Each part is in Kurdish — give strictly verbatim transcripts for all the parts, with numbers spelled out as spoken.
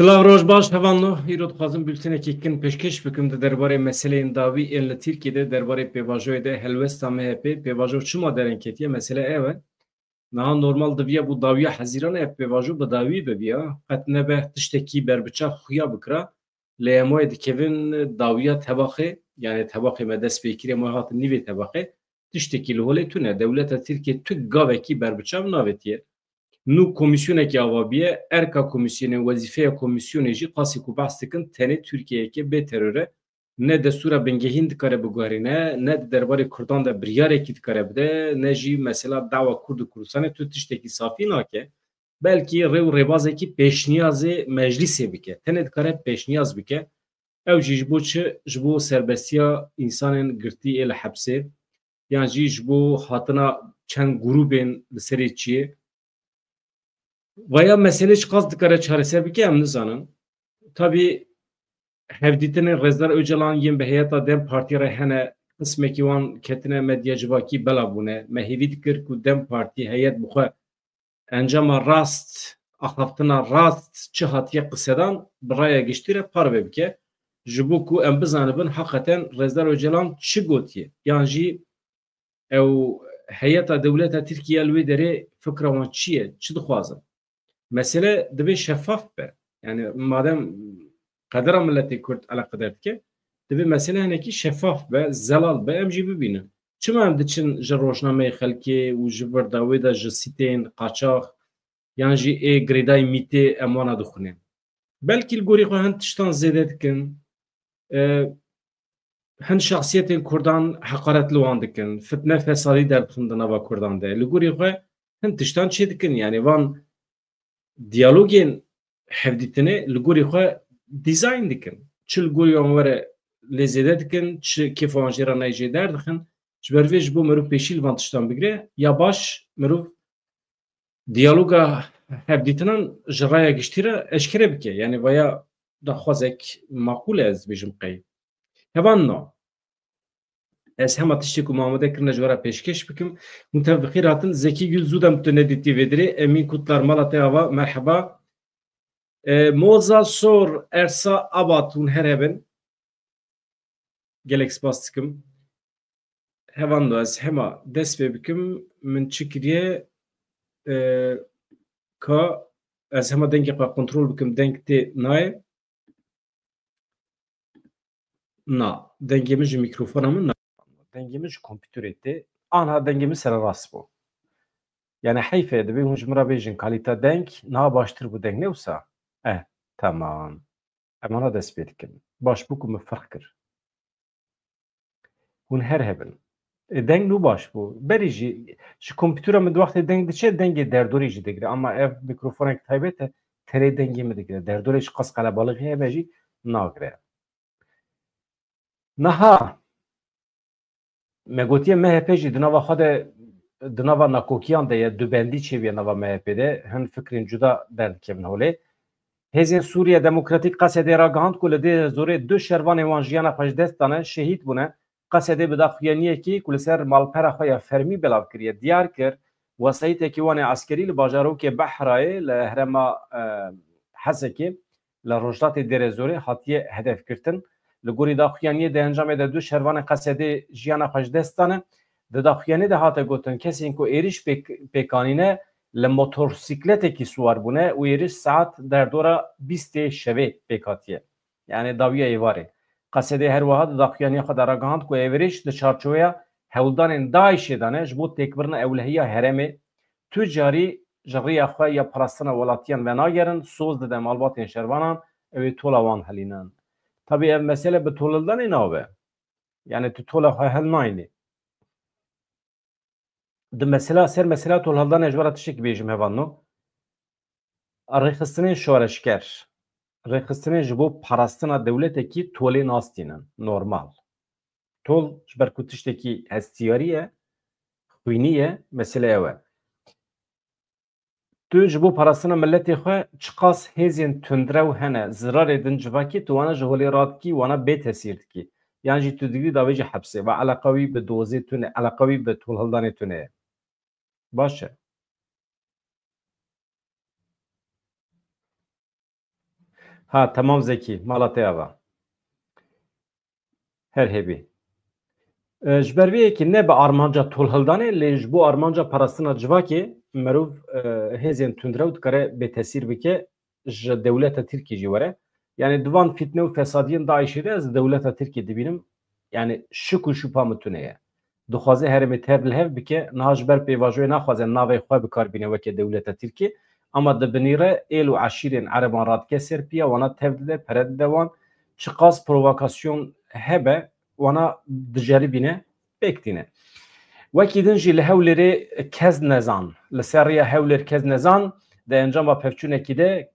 Silav, roj baş, hevalno. Îro dixwazim bültenekî kin pêşkêş bikim di derbarê meseleyên dawî ên li Tirkiyê de, derbarê pêvajoyê de, helwesta M H P, pêvajo çima dereng ketiye, mesele ew e. Niha normal diviya bû dawiya hezîran ev pêvajo bi dawî bibiya. Qet nebe tiştekî berbiçav xuya bikira. Lê em wayê dikevin dawiya tebaxê, yani tebaxê me dest pê kiriye, em wayê hatin nîvê tebaxê. Tiştekî li holê tune. Dewleta Tirkiye tu gavekî berbiçav navêtiye. Nû komîsyonekî ava biye, erka komîsyonê, wezîfeya komîsyonê jî qasî ku behs dikin, tenê Tirkiyeyeke bê teror e. Ne destûra bingehîn dikare biguherîne, ne di derbarê Kurdan de biryarekî dikare bide, ne jî mesela dawa Kurd û Kurdistanê tu tiştekî safî nake. Belkî rê û rêbazekî pêşniyazê meclîsê bike. Tenê dikare pêşniyaz bike. Ew jî ji bo çi? Ji bo serbestiya însanên girtî ê li hepsê, yan jî ji bo hatina çend grûbên li serê çiyê. Vaya meselê çiqas dikare çareser bike, em nizanin. Tabî hevdîtinên Rêzdar Ocalan yên bi heyeta DEM Partî re hene, qismekî wan ketine medya civakî, belav bûne. Me hêvî dikir ku DEM Partî heyet bi xwe encama rast, axaftina rast çi hatiye qisedan, bi raya giştî re parve bike. Ji bo ku em bizanibin, heqeten Rêzdar Ocalan çi gotiye? Yan jî ew heyeta dewleta Tirkiye li wê derê fikra wan çi ye? Çi dixwazin? Mesele divê şefaf be. Yani madem qedera miletê Kurd eleqedar dike, divê mesele hinekî şefaf be, zelal be, em jî bibînin. Çima em diçin ji rojnameyê xelkê û ji vir dawê de ji sîteyên qaçax yan jî ê girêdayî mîtê em wana dixwînin? Belkî li gorî xwe hin tiştan zêde dikin, e, hin şexsiyetên Kurdan heqaret li wan dikin, fitne fesadî derdixin di nava Kurdan de. Li gorî xwe hin tiştan çê dikin. Yani van diyalogên hevdîtinê li gorî xwe dîzayn dikin. Çi li gorî wan were lê zêde dikin, çi kêfa wan jê re nayê jê derdixin. Ji ber vê ji bo mirov pêşî li van tiştan bigire, ya baş mirov diyaloga hevdîtinan ji raya giştî re eşkere bike. Yani vaya daxwazek maqûl e, ez dibêjim qey. Hevan na. Ez hema tiştê ku me amade kirine ji we re pêşkêş bikim. Hûn tev bi xêr hatin. Zekî Gül, zû dem tu nedîtî vê dirê. Emîn Kutlar, mala te ava, merheba. E, Moza Sor, Ersa Abat, hûn her hebin. Gelek spas dikim. Hevan do ez hema dest pê bikim. Min çi kiriye? E, ka ez hema dengê xwe kontrol bikim. Deng tê nayê. Na, dengê min ji mîkrofona min na. Dengê min ji kompîterê tê. Anha dengê min sererast bû. Yani heyf e, divê hûn ji min re bêjin, kalîta deng niha baştir bû, deng ne wisa? Eh, tamam. Em ana dest pê dikin. Baş bû ku min ferq kir. Hûn her hebin. E, deng nû baş bû. Berî jî ji kompîtera min di wextê deng diçe, dengê derdorê jî digire. Ama ev mîkrofonek taybet e, tenê dengê min digire. Derdorê ji qas qelebalixî hebe jî nagire. Niha me gotiye M H P jî di nava xwe de, di nava nakokiyan de ye, dubendî çêbûye nava M H P de, hin fikrên cuda derdikevin holê. Hêzên Sûriye Demokratîk Qesedê ragihand ku li Dêrezorê du şervanên wan jiyana xwe ji dest dane, şehîd bûne. Qesedê bi daxuyaniyekî ku li ser malpera xwe ya fermî belav kiriye, diyar kir, wesayîtekî wan ê eskerî li bajarokê Behrayê li herêma, e, Hesekê li rojhilatê Dêrezorê hatiye hedefgirtin. Li gorî daxuyaniyê di encamê de du şervanên Qesedê jiyana xwe ji dest dane. Di daxuyaniyê de hate gotin, kesên ku êrîş pêk-, pêk anîne li motorsîkletekî siwar bûne û êrîş saet derdora bîstê şevê pêk hatiye. Yani dawiya êvarê. Qesedê her wiha di daxuyaniya xwe de ragihand ku êrîş di çarçoveya hewldanên DAIŞê de ne, ji bo têkbirina ewlehiya herêmê, tu carî ji riya xwe ya parastina welatiyan venagerin, soz dide malbatên şervanan, ew ê tola wan helînin. Tabî ev mesele bi tolhildanê nabe. Yani tu tola xwe hilnayînî. Di mesela, ser mesela tolhildanê ji we re tiştekî bêjim, hevalno. Rêxistinên şoreşger, rêxistinên ji bo parastina dewletekî tolê nastînin, normal. Tol ji ber ku tiştekî hestiyarî ye, xwînî ye, mesele ew e. Tu ji bo parastina miletê xwe çiqas hêzên tundrew hene, zirarê din civakî, tu wana ji holê radikî, wana bê tesîr dikî. Yan jî tu digirî davêjî hepsê. Va eleqa wî bi dozê tune, eleqa wî bi tolhildanê tune ye. Baş e. Ha, temam Zekî, mala te ava. Her hêvî. E, ji ber vê yekê ne bi armanca tolhildanê, lê ji bo armanca parastina civakê, merov, e, hêzên tundrew dikare bêtesîr bike, ji dewleta Tirkî jî were. Yani di van fitne û fesadiyên DAIŞê de ez dewleta Tirkî dibînim. Yani şik û şupa min tune ye. Dixwaze herêmê tev li hev bike, niha ji ber pêvajoyê naxwaze navê xwe bi kar bîne weke dewleta Tirkî. Ama di binî re êl û eşîrên ereban radike ser piya, wana tev dide, pere dide wan. Çiqas provokasyon hebe, wana diceribîne, pêk tîne. Wekî din jî li Hewlêrê kes nezan. Li ser riya Hewlêr kes nezan, di encama pevçûnekî de,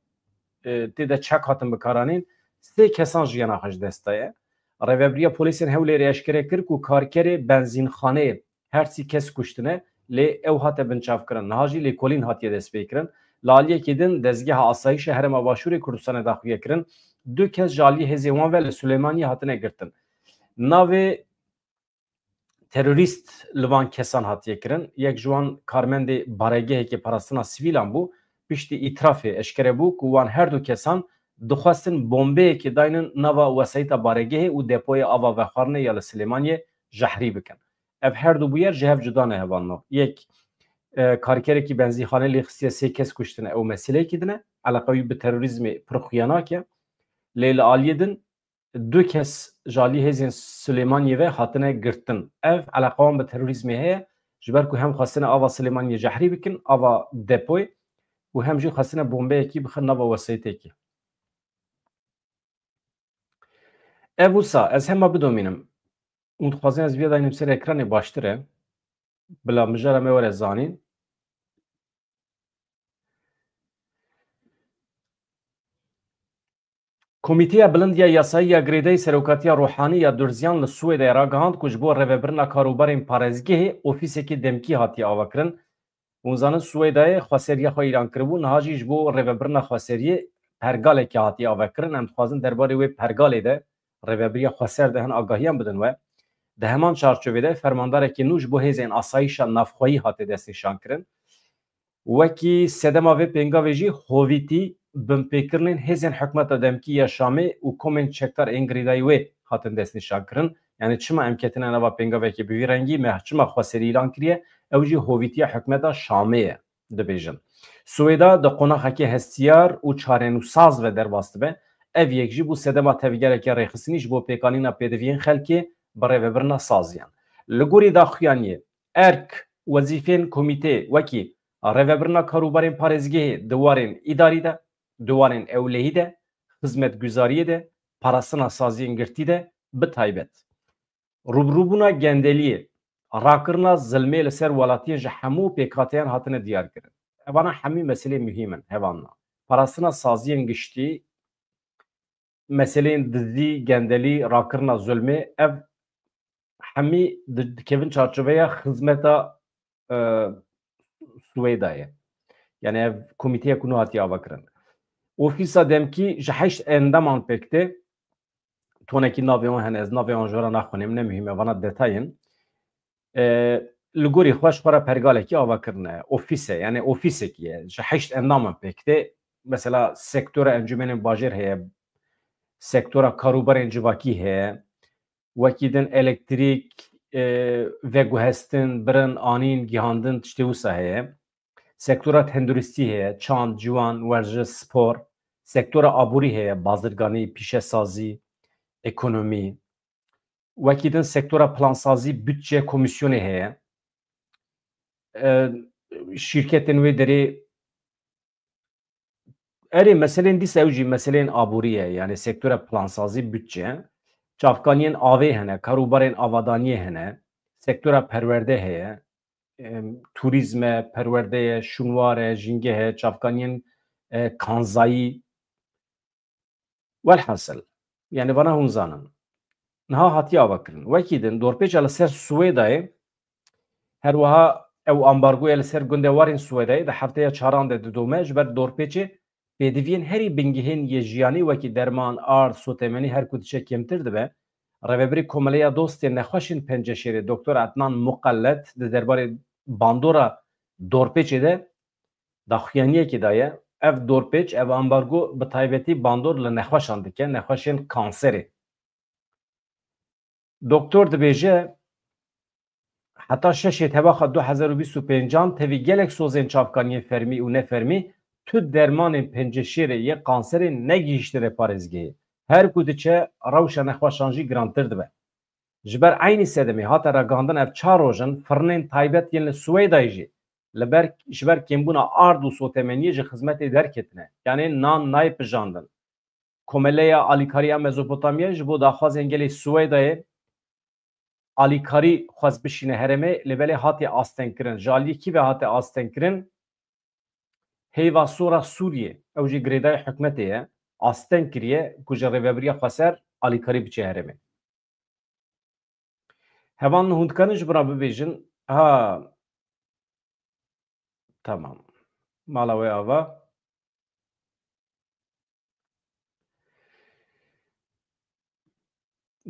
e, tê de çek hatin bikaranîn, sê kesan jiyana xwe ji dest daye. Rêvebiriya polîsên Hewlêrê eşkere kir ku karkerê benzînxaneyê her sî kes kuştine, lê ew hate binçavkirin. Niha jî lêkolîn hatiye destpêkirin. Li aliyekî din dezgeha asayîşa Herêma Başûrê Kurdistanê daxuye kirin. Du kes ji aliyê hêzên wan ve li Silêmaniyê hatine girtin. Navê terorîst li van kesan hatiye kirin. Yek ji wan karmendê baregehekê parastina sivîlan bû. Piştî îtirafê eşkere bû ku wan her du kesan dixwestin bombeyekê daynin nava wesayîta baregehê û depoyê ava vexwarinê ya li Silêmaniyê jehrî bikin. Ev her du bûyer ji hev cuda ne hevalno. Yek, e, karkerekî benzînxanê lê xistiye, sê kes kuştine, ew meseleyekî din e. Eleqa wî bi terorîzmê pir xuya nake. Lê li aliyê din du kes ji alî hêzên Silêmaniyê ve hatine girtin. Ev eleqa wan bi terorîzmê heye, ji ber ku hem xwestine ava Silêmaniyê jehrî bikin, ava depoyê, û hem jî xwestine bombeyekî bixin nava wesayîtekê. Ev wisa ez hema bidomînim. Hûn dixwazin ez vîya daynim ser ekranê baştir e. Bila mijara me were zanîn. Komîteya Bilind ya Yasayî ya Girêdayî Serokatiya Ruhanî ya Durzîyan li Swêdayê ragihand ku ji bo rêvebirina karûbarên parêzgehê ofîsekî demkî hatiye avakirin. Hûn zanin Swêdayê xweseriya xwe îlan kiribû, niha jî ji bo rêvebirina xweseriyê pergalekê hatiye avakirin. Em dixwazin derbarê wê pergalê de rêvebiriya xweser de hin agahiyan bidin we. Di heman çarçovê de fermandarekî nû ji bo hêzên asayîşa navxweyî hate destnîşankirin. Wekî sedema vê pêngavê jî hovîtî binpêkirinên hêzên hikûmeta demkî ya Şamê û komên çekdar ên girêdayî wê hatin destnîşankirin. Yani çima em ketine nava pêngavekê bi vî rengî, me çima xweserî îlan kiriye, ew jî hovîtiya hikûmeta Şamê ye, dibêjin. Swêda di qonaxekê hestiyar û çarenûsaz ve derbas dibe. Ev yek jî bû sedema tevgereke rêxistinî ji bo pêkanîna pêdiviyên xelkê bi rêvebirina saziyan. Li gorî daxuyaniyê, erk, wezîfeyên komîteyê wekî rêvebirina karûbarên parêzgehê di warên îdarî de, di warên ewlehî de, xizmetguzariyê de, parastina saziyên girtî de bi taybet. Rûbirûbûna gendeliyê, rakirina zilmê li ser welatiyên ji hemû pêkhateyan hatine diyarkirin. Evana hemî meselê muhîm in, hevalna. Parastina saziyên giştî, meseleyên dizî, gendelî, rakirina zulmê, ev hemî di-, dikevin çarçoveya xizmeta, e, Swêdayê. Yani ev komîteya ku nû hatiye avakirin. Ofîsa demkî ji heşt endaman pêk tê. Tonekî navê wan hene, ez navê wan ji we re naxwînim, ne muhîm e, vana detayên. E, li gorî xwe ji xwe re pergalekî ava kirine, ofîse, yani ofîsekî ye, ji heşt endaman pêk tê. Mesela sektora encûmenên bajêr heye, sektora karûbarên civakî heye, wekî din elektrîk, e, veguhestin, birin, anîn, gihandin, tiştê wisa heye. Sektora tenduristî heye, çand, ciwan, werziş, spor. Sektora aborî heye, bazirganî, pîşesazî, ekonomî. Wekî din sektora plansazî, budçe, komîsyonê heye. E, şîrketên wê derê, erê, meselên dîsa ew jî meselên aborî ye, yani sektora plansazî, budçe. Çavkaniyên avê hene, karûbarên avadaniyê hene, sektora perwerde heye, em, turîzm e, perwerde ye, şûnwar e, jîngeh e, çavkaniyên, e, kanzayî. Welhasil, yani vana hûn zanin. Niha hatiye avakirin. Wekî din, dorpêça li ser Swêdayê, her wiha ew ambargoya li ser gundewarên Swêdayê di hefteya çaran de didome, ji ber dorpêçê pêdiviyên herî bingehîn yê jiyanî wekî derman, ard, sotemenî her ku diçe kêmtir dibe. Rêvebirê Komeleya Dostên Nexweşên Penceşêrê Doktor Adnan Muqellet di derbarê bandora dorpêçê de daxuyaniyekê daye. Ev dorpêç, ev ambargo bi taybetî bandor li nexweşan dike, nexweşên kanserê. Doktor dibêje, heta şeşê tebaxa du hezar û bîst û pêncan tevî gelek sozên çavkaniyên fermî û nefermî tu dermanên penceşêrê yê kanserê negihîştine parêzgehê. Her ku diçe, rewşa nexweşan jî girantir dibe. Ji ber eynî sedemê hate ragihandin ev çar roj in, firnên taybet yên li Swêdayê jî li ber, ji ber kêmbûna ard û sotemeniyê ji xizmetê derketine. Yanê nan nayê pijandin. Komeleya Alîkariya Mezopotamyayê ji bo daxwazên gelê Swêdayê alîkarî xwest bişîne herêmê, lê belê hatiye astengkirin. Ji aliyê kî ve hate astengkirin? Heyva Sora Sûriyê, ew jî girêdayê hikûmetê ye, asteng kiriye ku ji Rêvebiriya Xweser alîkarî biçe herêmê. Hevalno, hûn dikarin ji bira bibêjin? Ha. Tamam. Mala wê ava.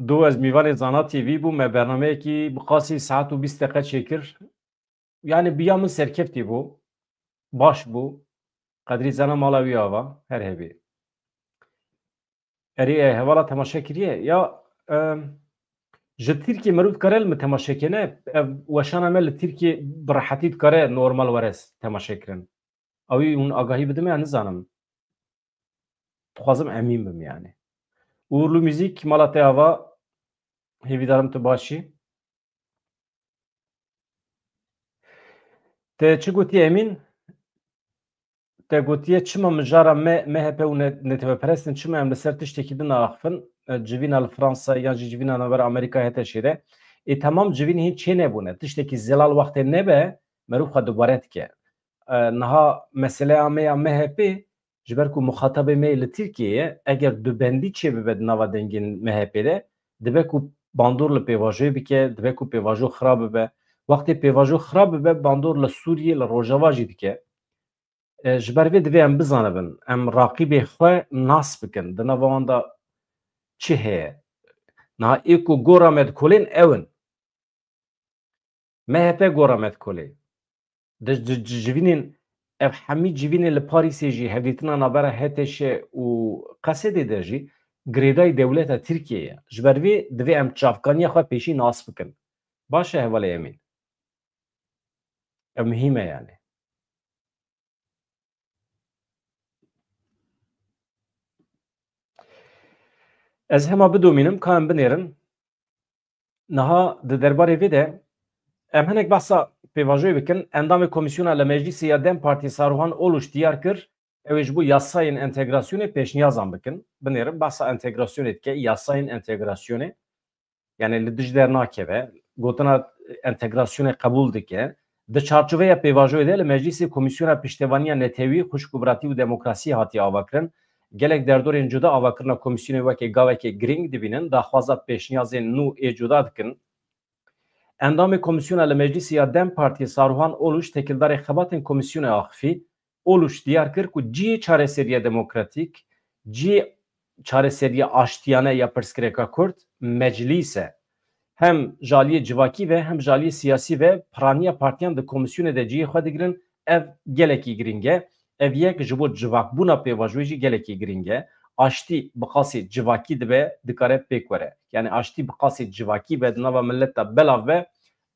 Do ez mîvanê Zana T V bûm, me bernameyekî bi qasî saet û bîst deqe çêkir. Yani bi ya min serkeftî bû. Baş bû. Qedrî Zana mala wî ava. Her hebî. Erê, e, hevala temaşe kiriye. Ya, e, ji Tirkiyê meriv dikare li min temaşe kene. Ev weşana me li Tirkiyê bi rehetî dikare normal were temaşe kirin. Ew ê hûn agahî bidin me, nizanim. Dixwazim emîn bim yani. Uğurlu Müzik, mala te ava, hêvîdarim tu baş î. Te çi gotî Emîn? Te gotiye çima mijara me, M H P û ne-, netewperest in, çima em li ser tiştekî din naaxifin? E, civîna li Fransa yan jî civîna navbera Amerîka hete şêre. Ê, temam civîn hîn çê nebûne. Tiştekî zelal wextê nebe, meriv xwe dubare dike. E, niha meseleya me ya M H P, ji ber ku muxatabê me yê li Tirkiyê ye, eger dubendî çêbibe di nava dengên M H P de, dibe ku bandor li pêvajoyê bike, dibe ku pêvajo xirab bibe. Wextê pêvajo xirab bibe, bandor li Sûriyê, li Rojava jî dike. E, ji ber vê divê em bizanibin, em raqîbê xwe nas bikin, di nava wan de çi heye. Niha ê ku gora me dikolên ew in. M H P gora me dikolê. Di, di, di civînên, ev hemî civînên li Parîsê jî, hevdîtina navbera H T Ş û Qesedê de jî girêdayî dewleta Tirkiyê ye. Ji ber vê divê em çavkaniya xwe pêşî nas bikin. Baş e hevalê Emîn. Ev muhîm e yani. Ez hema bidomînim, ka em binêrin. Niha di derbarê vê de em hinek behsa pêvajoyê bikin. Endamê komîsyona li meclîsê ya DEM Partî Saruhan Oluş diyar kir, ew ê ji bo yasayên entegrasyonê pêşniyazan bikin. Binêrin, behsa entegrasyonê dike, yasayên entegrasyonê. Yani li dij dernakeve, gotina entegrasyonê qebûl dike. Di çarçoveya pêvajoyê de li meclîsê Komîsyona Piştevaniya Netewî, Xweşikûbiratî û Demokrasiyê hatiye avakirin. Gelek derdorên cuda avakirina komîsyonê weke gavekê girîng dibînin, daxwaza pêşniyazên nû ê cuda dikin. Endamê komîsyona li meclîsê ya DEM Partiyê Saruhan Oluş têkildarê xebatên komîsyonê axifî. Oluş diyar kir ku cihê çareseriya demokratîk, cihê çareseriya aştiyane ya pirsgirêka Kurd meclîs e. Hem ji aliyê civakî ve hem ji aliyê siyasî ve piraniya partiyan di komîsyonê de cihê xwe digirin, ev gelekî girîng e. Ev yek ji bo civakbûna pêvajoyê jî gelekî girîng e. Aştî bi qasî civakî dibe, dikare pêk were. Yani aştî bi qasî civakî be, di nava millet de belav be,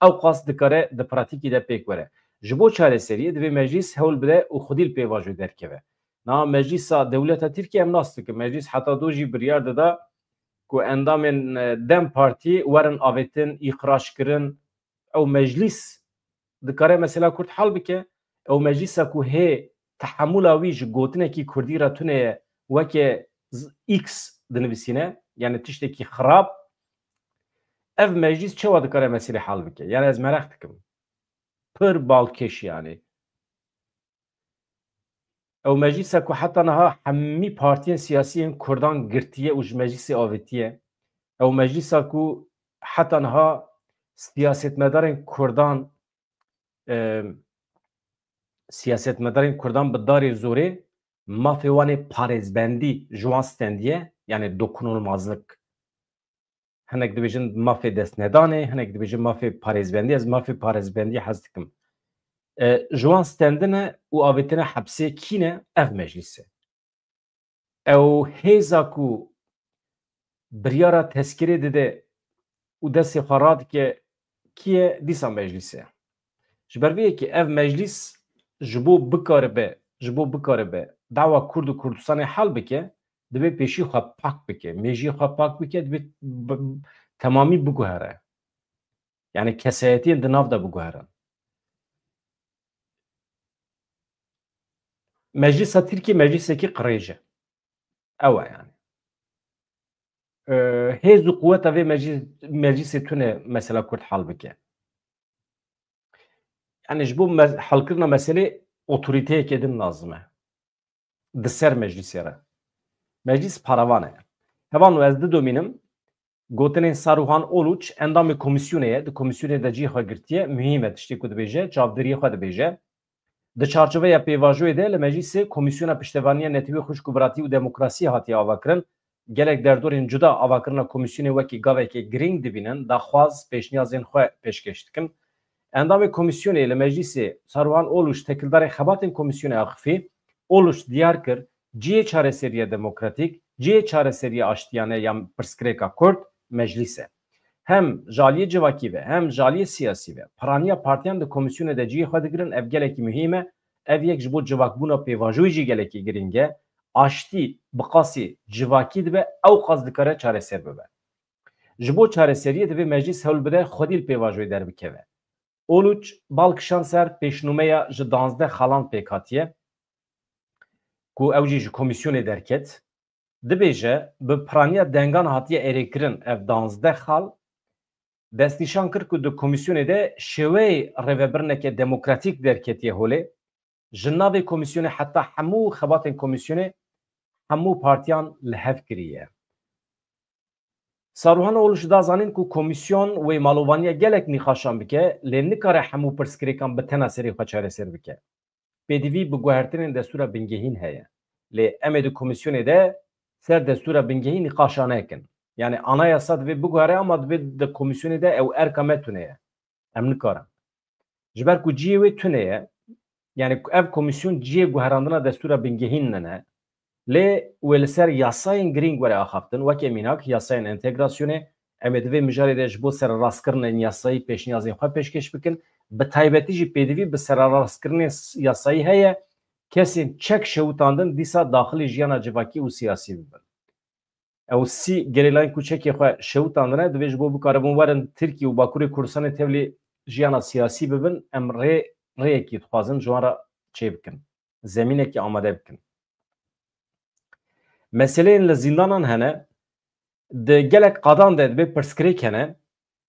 ew qas dikare di pratîkî de pêk were. Ji bo çareseriyê divê meclîs hewl bide û xwedî li pêvajoyê derkeve. Niha meclîsa dewleta Tirkiye em nas dikin. Meclîs heta do jî biryar dida ku endamên, e, DEM Partî werin avêtin, îxrac kirin. Ew meclîs dikare mesela Kurd hal bike. Ew meclîsa ku hê tehemûla wî ji gotinekî Kurdî re tune ye, weke z-, X dinivîsîne, yani tiştekî xirab. Ev meclîs çawa dikare meselê hal bike? Yani ez meraq dikim. Pir balkêş yani. Ew meclîsa ku heta niha hemî partiyên siyasî yên Kurdan girtiye û ji meclîsê avêtiye. Ew meclîsa ku heta niha siyasetmedarên Kurdan, e, siyasetmedarên Kurdan bi darê zorê mafê wan ê parêzbendî ji wan stendiye, yani dokunulmazlık. Hinek dibêjin mafê destnedanê, hinek dibêjin mafê parêzbendî. Ez mafê parêzbendî hez dikim. E, ji wan stendine û avêtine hepsê kî ne? Ev meclîs e. Ew hêza ku biryara tezkirê dide û destê xwe radike, kî ye? Dîsa meclîs e. Ji ber vê yekê ev meclîs ji bo bikaribe, ji bo bikaribe dawa Kurd û Kurdistanê hel bike, divê pêşî xwe pak bike, mêjiyê xwe pak bike, divê bi, temamî biguhere. Yani kesayetiyên di nav de biguherin. Meclisa Tirkiyê meclîsekî qirêj e. Ew e yani. Ee, hêz û quweta vê meclis, meclisê tune mesela Kurd hal bike. Yani ji bo me, halkirina meselê otoriteyeke din lazim e. Di ser meclisê re. Meclis paravan e. Hevalno, ez didomînim, gotinên Saruhan Oluç endamê komîsyonê ye, di komîsyonê de cihê xwe girtiye, muhîm e tiştê ku dibêje, çavdiriyê xwe dibêje. Di çarçoveya pêvajoyê de li meclîsê Komîsyona Piştevaniya Netewî, Xwişk û Biratî û Demokrasiyê hatiye avakirin. Gelek derdorên cuda avakirina komîsyonê wekî gaveke girîng dibînin, daxwaz, pêşniyazên xwe pêşkêş dikin. Endamê komîsyonê li meclîsê Saruhan Oluç, têkildarê xebatên komîsyonê axifî. Oluç diyar kir, cihê çareseriya demokratîk, cihê çareseriya aştiyane ya pirsgirêka Kurd meclîs e. Hem ji aliyê civakî ve hem ji aliyê siyasî ve piraniya partiyan di komîsyonê de cihê xwe digirin, ev gelekî muhîm e. Ev yek ji bo civakbûna pêvajoyî jî gelekî girîng e. Aştî bi qasî civakî dibe, ew qas dikare çareser bibe. Ji bo çareseriyê divê meclîs hewl bide xwedî li pêvajoyê derbikeve. Oluç bal kişand ser pêşnûmeya ji danzdeh xalan pêk hatiye, ku ew jî ji komîsyonê derket. Dibêje, bi piraniya dengan hatiye erêkirin ev danzdeh xal. Destnîşan kir ku di komîsyonê de şêweyê rêvebirineke demokratîk derketiye holê. Ji navê komîsyonê heta hemû xebatên komîsyonê hemû partiyan li hev kiriye. Saruhan Oluç da zanîn ku komîsyon wê malovaniya gelek nîqaşan bike, lê nikare hemû pirsgirêkan bi tena serê xwe çareser bike. Pêdivî bi guhertinên destûra bingehîn heye. Lê em ê di komîsyonê de ser destûra bingehîn nîqaşa nekin. Yani anayasa divê biguhere, ama divê di komîsyonê de ew erka me tune ye. Em nikarin. Ji ber ku cihê wê tune ye, yani ev komîsyon cihê guherandina destûra bingehîn nene, lê wê li ser yasayên girîng were axaftin, weke mînak yasayên entegrasyonê. Em ê di vê mijarê de ji bo sererastkirinên yasayî pêşniyazên xwe pêşkêş bikin. Bi taybetî jî pêdivî bi sererastkirinên s-, yasayî heye, kesên çek şewitandin dîsa daxilî jiyana civakî û siyasî bibin. Ew sî gerîlayên ku çekê xwe şewitandine, divê ji bo bikaribin werin Tirkiye û Bakurê Kurdistanê tevlî jiyana siyasî bibin, em rê, rêyekî dixwazin ji wan re çêbikin. Zemînekî amade bikin. Meseleyên li zîndanan hene, di gelek qadan de divê pirsgirêk hene,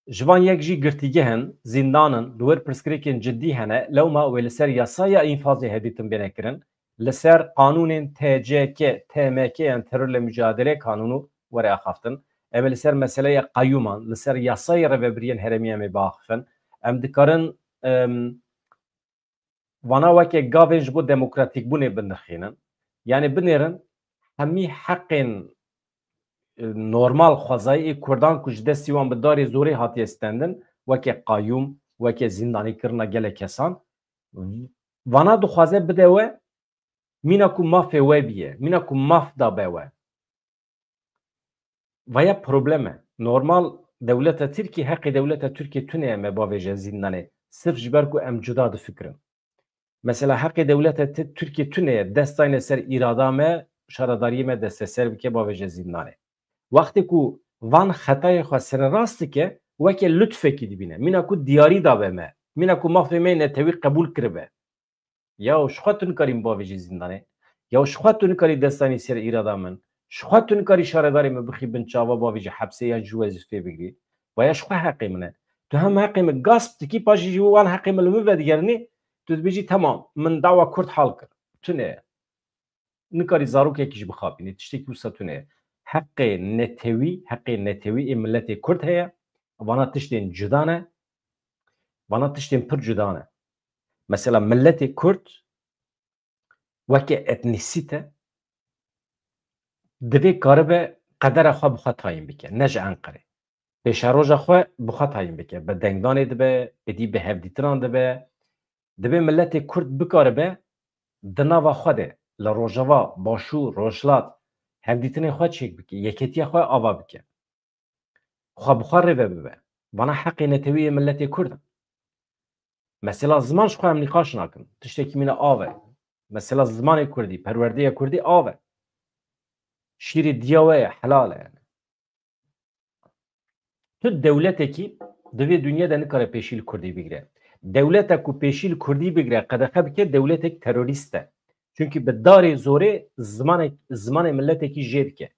ji van yek jî girtîgeh in, zîndan in, li wir pirsgirêkên cidî hene, lewma wê li ser yasaya înfazê hevdîtin bêne kirin, li ser qanûnên T C K, T M K, yan terorle mücadele kanûnû were axaftin. Em ê li ser meseleya qeyûman, li ser yasayê rêvebiriyên herêmî em ê biaxifin. Em dikarin, em, vana weke gavên ji bo demokratîkbûnê binirxînin. Yanî binêrin hemî heqên, e, normal xwezayî ê Kurdan ku ji destî wan bi darê zorê hatiye stendin, weke qayûm, weke zîndanîkirina gelek kesan, vana dixwaze bide we, mîna ku mafê we bîye, mîna ku maf dabe we. Vaya problem e. Normal dewleta Tirkî, heqê dewleta Tirkî tune ye me bavêje zîndanê. Sirf ji ber ku em cuda difikirin. Mesela heqê dewleta Ti-, Tirkî tune ye, dest dayne ser îrada me, şaredariyê me desteser bike, bavêje zîndanê. Wextê ku van xetayê xwe sererast dike, weke lutfekî dibîne. Mîna ku diyarî dabe me. Mîna ku mafê me netewî qebûl kiribe. Ya ji xwe tu nikarî min bavêjî zîndanê. Ya ji xwe tu nikarî dest danî ser îrada min. Ji xwe tu nikarî şaredarê min bixî bin çava, bavêjî hepsê yan ji wezîfê bigirî. Vaya ji xwe heqê min e. Tu hem heqê min gasp dikî, paşê jî wan heqê min li min vedigerinî, tu dibêjî, temam, min dawa Kurd hal kir. Tune ye. Nikarî zarokekî jî bixapînî. Tiştekî wisa tune ye. Heqê netewî, heqê netewî ê miletê Kurd heye. Vana tiştên cuda ne. Vana tiştên pir cuda ne. Mesela miletê Kurd weke etnîsîte divê karibe qedera xwe bi xwe tayîn bike, ne ji Enqerê. Pêşeroja xwe bi xwe tayîn bike. Bi dengdanê dibe, êdî bi hevdîtinan dibe, Divê miletê Kurd bikaribe di nava xwe de, li Rojava, Başûr, Rojhilat, hevdîtinên xwe çêk bike, yeketiya xwe ava bike. Xwe bi xwe rêve bibe. Vana heqê netewî yê miletê Kurd in. Mesela ziman ji xwe em nîqaş nakin. Tiştekî mîna av e. Mesela zimanê Kurdî, perwerdeya Kurdî av e. Şîrê diya we ye, helal e yani. Tu dewletekî di vê dinya de nikare pêşî li Kurdî bigire. Dewleta ku pêşî li Kurdî bigire, qedexe bike, dewletek terorîst e. Çunkî bi darê zorê zimanek, zimanê miletekî jê dike.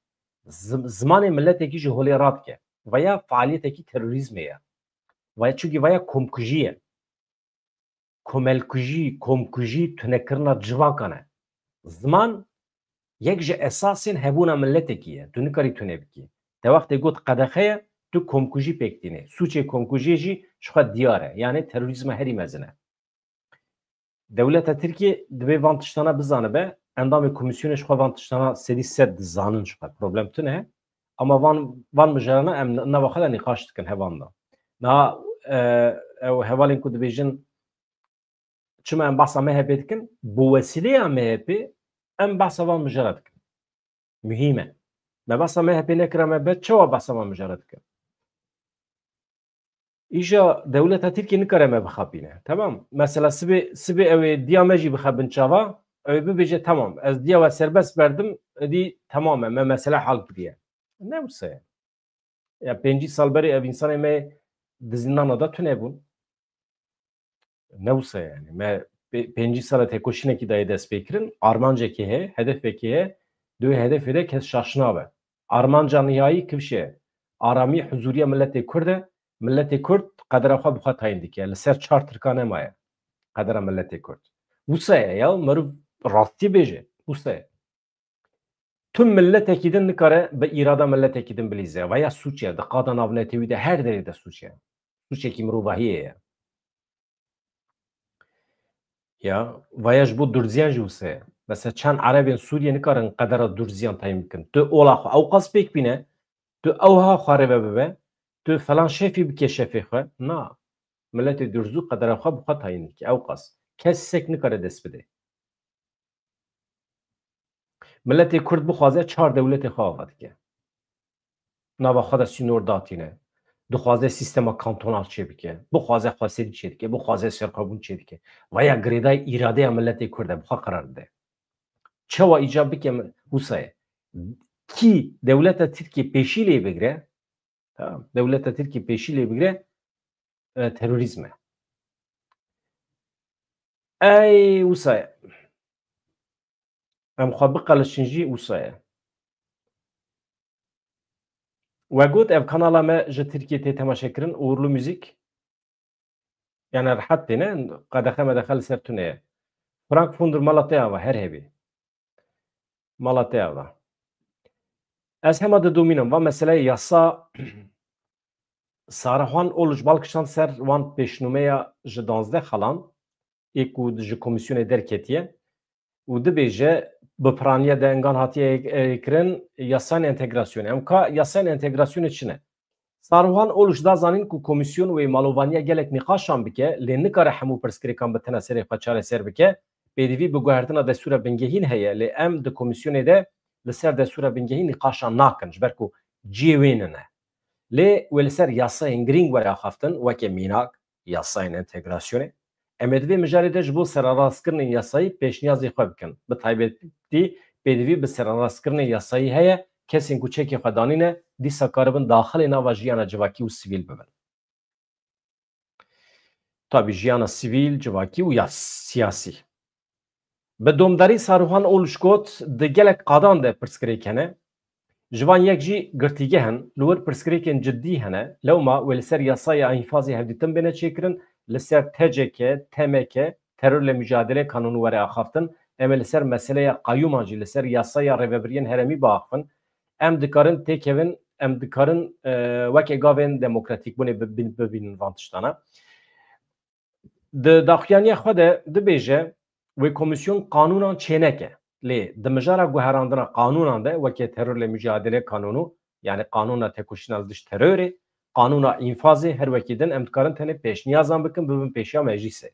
Zim-, zimanê miletekî ji holê radike. Veya fealiyetekî terorîzmê ye. Veya çunkî veya komkujî ye. Komelkujî, komkujî, tunekirina civakan e. Ziman yek ji esasên hebûna miletekî ye. Tu nikarî tune bikî. Te wextê got qedexe ye, tu komkujî pêk tînê. Sûcê komkujiyê jî ji xwe diyar e. Yanî terorîzma herî mezin e. Dewleta Tirkiyê divê van tiştana bizanibe, endamê komîsyonê ji xwe van tiştana sedî sed dizanin ji xwe. Problem tune ye. Ama van, van mijarana em nava xwe de nîqaş dikin hevan de. Niha, e, ew hevalên ku dibêjin, çima em behsa M H P dikin? Bi wesîleya M H P em behsa van mijara dikin. Muhîm e. Me behsa M H P nekira, me be çawa behsa van mijara dikin? Îja dewleta Tirkiyê nikare me bixapîne. Tamam. Mesela sibê, sibê ew ê diya me jî bixe bin çava, ew ê bibêje, tamam, ez diya we serbest berdim, êdî tamam e, me mesele hal kiriye. Ne wisa ye. Ya pêncî sal berê ev însanê me di zîndana de tune bûn. Ne wisa yani. Me pê-, pêncî sala têkoşînekî dayê dest pê kirin. Armancekê heye, hedefekê heye. Di wê hedefê de kes şaş nabe. Armanca nihayî kifşe ye. Aramî, huzûriya miletê Kurd e. Miletê Kurd qedera xwe bi xwe tayîn dike. Li ser çar Tirka nemaye qedera miletê Kurd. Wisa ye ya, meriv rastî bêje. Wisa ye. Tu miletekî din nikare bi îrada miletekî din bilîze. Veya sûc e, di qada navnetewî de her derê de sûc e. Sûcekî mirovahiyê ye. Ya, veya ji bo durziyan jî wisa ye. Mesela çend erebên Sûriyê nikarin qedera durziyan tayîn bikin. Tu ola xwe ewqas pêk bîne, tu ewha xwe rêve bibe, tu felan şefî bike şefê xwe. Na. Miletê durzû qedera xwe bi xwe tayîn dike. Ewqas. Kesek nikare dest bide. Miletê Kurd bixwaze çar dewletê xwe ava dike. Nava xwe de sînor datîne. Dixwaze sîstema kantonal çêbike. Bixwaze xweserî çêdike. Bixwaze serxwebûn çêdike. Veya girêdayî îradeya miletê Kurd e, bi xwe qerar dide. Çawa îcab bike mi-, wisa ye. Kî dewleta Tirkiyê pêşî lê bigire, tamam, dewleta Tirkiyê pêşî lê bigire, e, terorîzm e. Ey wisa ye. Em xwe biqelişin jî wisa ye. We got ev kanala me ji Tirkiyê tê temaşe kirin, Uğurlu Müzik. Yani rehet têne, qedexe medexe li ser tune ye. Frank Funder mala te ava, her hebî. Mala te ava. Ez hema didomînim, va meseleyê yasa Sarihuan Oluç bal kişand ser wan pêşnûmeya ji danzdeh xalan ê ku ji komîsyonê derketiye û dibêje bi piraniya dengan hatiye, e, kirin yasayên entegrasyonê. Em ka yasayên entegrasyonê çi ne? Sarihuan Oluç da zanîn ku komîsyon wê malovaniya gelek nîqaşan bike, lê nikare hemû pirsgirêkan bi tena serê xwe çareser bike. Pêdivî bi guhertina destûra bingehîn heye, lê em di komîsyonê de li ser destûra bingehîn nîqaşan nakin, ji ber ku cihê wê nine. Lê wê li ser yasayên girîng were axaftin, weke mînak, yasayên entegrasyonê. Em ê di vê mijarê de ji bo sererastkirinên yasayî pêşniyazê xwe bikin. Bi taybetî pêdivî bi sererastkirinên yasayî heye, kesên ku çekê xwe danîne, dîsa karibin daxilê nava jiyana civakî û sivîl bibin. Tabî jiyana sivîl, civakî û ya siyasî. Bi domdarî Sarihuan Oluç got, di gelek qadan de pirsgirêk hene. Ji van yek jî girtîgeh in, li wir pirsgirêkên cidî hene. Lewma wê li ser yasaya înfazê hevdîtin bêne çêkirin, li ser T C K, T M K, terorle mücadele kanûnû were axaftin. Em ê li ser meseleya qayûman jî, li ser yasaya rêvebiriyên herêmî biaxifin. Em dikarin têkevin, em dikarin, e, weke gavên demokratîkbûnê bi-, bi-, bibînin van tiştana. Di daxuyaniya xwe de dibêje, wê komîsyon qanûnan çêneke. Lê di mijara guherandina qanûnan de weke terorle mücadele kanûnû, yani qanûna tekoşîna li dij terorê, qanûna înfazê, her wekî din em dikarin tenê pêşniyazan bikin, bibin pêşiya meclîsê.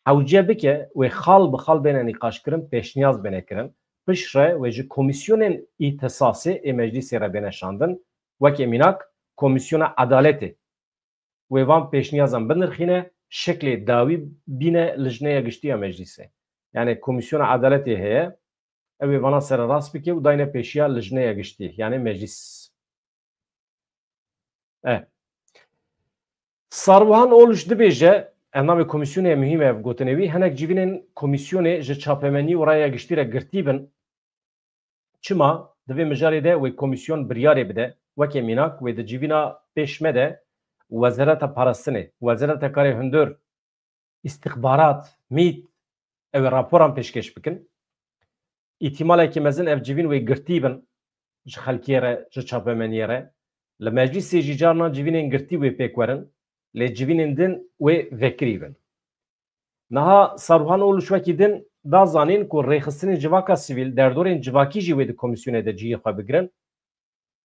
hewce bike wê xal bi xal bêne nîqaşkirin, pêşniyaz bêne kirin. Piştre wê ji komîsyonên îhtîsasê ê meclîsê re bêne şandin, weke mînak Komîsyona Edaletê. Wê van pêşniyazan binirxîne, şeklê dawî bîne lijneya giştî ya meclîsê. Yani Komîsyona Edaletê heye, ew ê vana sererast bike û dayne pêşiya lijneya giştî, yani meclîs. E. Sarwihan Oluş dibêje, endamê komîsyonê muhîm e ev gotinê wî, hinek civînên komîsyonê ji çapemenî û raya giştî re girtî bin. Çima? Di vê mijarê de wê komîsyon biryarê bide. Weke mînak, wê di civîna pêş me de Wezareta Parastinê, Wezareta Karê Hundir, Îstixbarat, mît, ew ê raporan pêşkêş bikin. Îhtimalekî mezin ev civîn wê girtî bin ji xelkê re, ji çapemeniyê re. Li meclîsê jî carna civînên girtî wê pêk werin, lê civînên din wê vekirî bin. Niha Saruhan Oluş wekî din da zanîn ku rêxistinên civaka sivîl, derdorên civakî jî wê di komîsyonê de cihê xwe bigirin.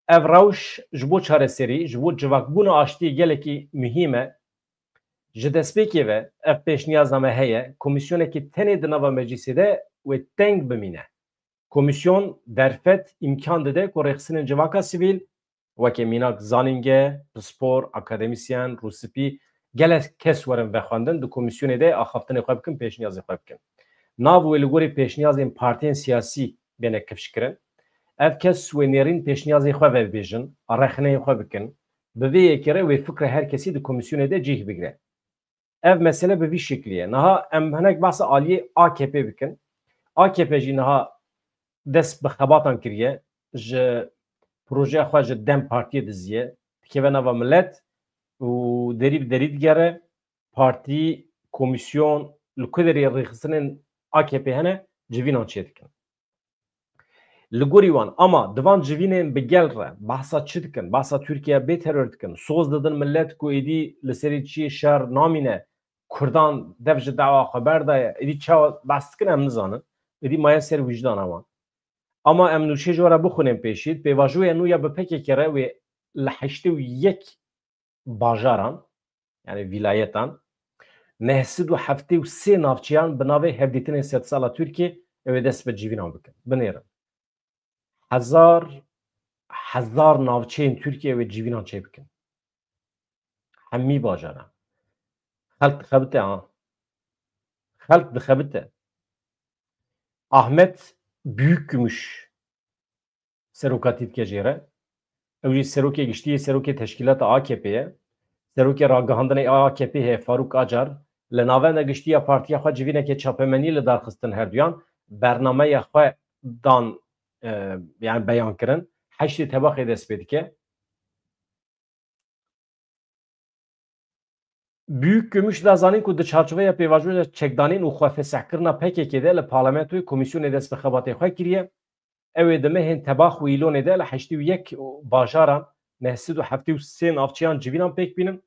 Ev rewş ji bo çareserî, ji bo civakbûna aştiyê gelekî muhîm e. Ji destpêkê ve ev pêşniyaza me heye, komîsyonekî tenê di nava meclîsê de wê teng bimîne. Komîsyon derfet îmkan dide ku rêxistinên civaka sivîl, weke mînak zanînge, pispor, akademîsyen, rûspî, gelek kes werin vexwendin, di komîsyonê de axaftinê xwe bikin, pêşniyazê xwe bikin. Nav wê li gorî pêşniyazên partiyên siyasî bêne kifşkirin. Ev kes wê nêrîn pêşniyazê xwe vebêjin, rexneyên xwe bikin. Bi vê yekê re wê fikra her kesî di komîsyonê de cih bigire. Ev mesele bi vî şeklî ye. Niha em hinek behsa aliyê A K P bikin. A K P jî niha dest bi xebatan kiriye. Ji projeya xwe ji DEM Partiyê diziye. Dikeve nava milet û derî bi derî digere. Partî, komîsyon, li ku derê rêxistinên A K P hene, civînan çêdikin. Li gorî wan, ama di van civînên bi gel re behsa çi dikin? Behsa Tirkiye bê teror dikin. Soz didin milet ku êdî li serê çiyê şer namîne. Kurdan dev ji dawa xwe berdaye. Êdî çawa behs dikin em nizanin. Êdî maye ser wijdana wan. Ama em nûşê ji we re bixwînin pêşî. Pêvajoya nû ya bi P K K re wê li heştê û yek bajaran, yani vîlayetan, neh sed û heftê û sê navçeyan bi navê Hevdîtinên Sedsala Tirkiyê ew ê dest bi civînan bikin. Binêrin. Hezar, hezar navçeyên Tirkiyê ew ê civînan çêbikin. Hemî bajaran. Xelk dixebite ha. Xelk dixebite. Ahmet Büyükgümüş serokatî dike jê re. Ew jî serokê giştî yê serokê teşkîlata A K P ye. Serokê ragihandinê A K P heye Faruk Acar. Li navenda giştî ya partiya xwe civîneke çapemenî li dar xistin herduyan. Bernameya xwe dan, e, yani beyan kirin. Heştê Tebaxê dest pê dike. Büyükgümüş da zanîn ku di çarçoveya pêvajoya çekdanîn û xwefesehkirina P K K de li parlamentoyê komîsyonê dest bi xebatê xwe kiriye. Ew ê di mehên Tebax û Îlonê de li heştê û yek bajaran neh sed û heftê û sê navçeyan civînan pêk bînin.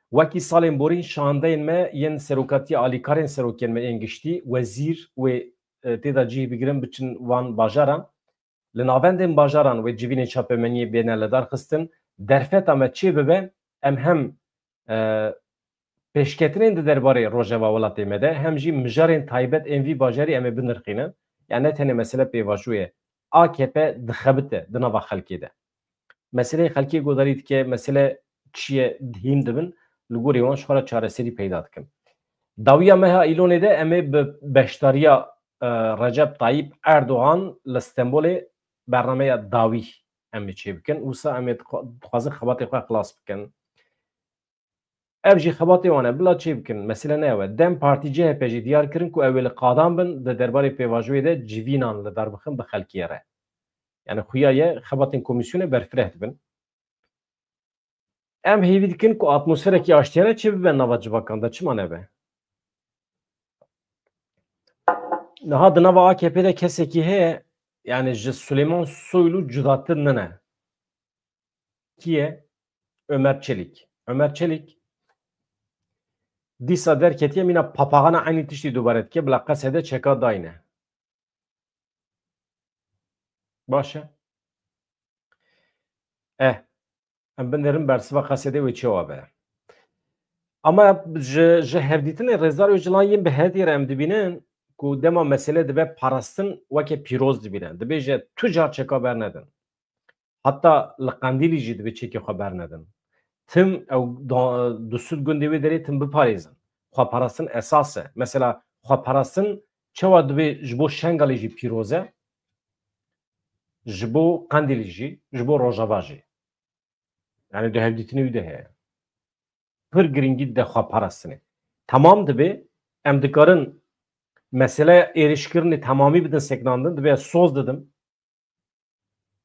Wekî salên borîn şandeyên me yên serokatiya alîkarên serokên me yên giştî, wezîr wê, e, tê de cih bigirin biçin wan bajaran. Li navendên bajaran wê civînên çapemeniyê bêne lidarxistin. Derfeta me çê bibe, em hem, e, pêşketinên di derbarê rojeva welatê me de, hem jî mijarên taybet ên vî bajarî em ê binirxînin. Yani ne tenê mesele pêvajoyê. A K P dixebite di nava xelkê de. Meseleyê xelkê guhdarî dike, mesele çi ye, hîn dibin, li gorî wan ji xwe re çareserî peyda dikin. Dawiya meha Îlonê de em ê bi beşdariya, e, Recep Tayyip Erdogan li Stenbolê bernameya dawî em ê çêbikin. Wisa em ê dixwa-, dixwazin xebatê xwe xilas bikin. Ev jî xebatê wan e, bila çê bikin. Mesele ne ew e. DEM Partî, C H P jî diyar kirin ku ew ê li qadan bin, di derbarê pêvajoyê de civînan li dar bixin bi xelkê re. Yani xuya ye xebatên komîsyonê berfireh dibin. Em hêvî dikin ku atmosferekî aştiyane çê bibe nava civakan de, çima nebe? Niha di nava A K P de kesekî heye, yani ji Süleyman Soylu cudatir nine. Kî ye? Ömer Çelik. Ömer Çelik dîsa derketiye, mîna papaxana eynî tiştî dubare dike, bila qesede çeka dayne. Baş e. Eh, em binêrin bersiva qesedê wê çawa be. Ama ji, ji hevdîtinê Rêzdar Ocalan yên bi hetî re em dibînin ku dema mesele dibe parastin weke pîroz dibîne. Dibêje tu car çeka bernedin. Heta li Qendîlî jî dibê çekê xwe bernedin. Tim ew da-, du sed gundê wê derê tim biparêzin. Xweparastin esas e. Mesela xweparastin çawa dibê ji bo Şengalê jî pîroz e, ji bo Qendîlî jî, ji bo Rojava jî. Yani di hevdîtinê wî de heye. Pir giringî dide xweparastinê. Temam dibe, em dikarin meseleya êrişkirinê temamî bidin seknandin, dibe ez soz didim.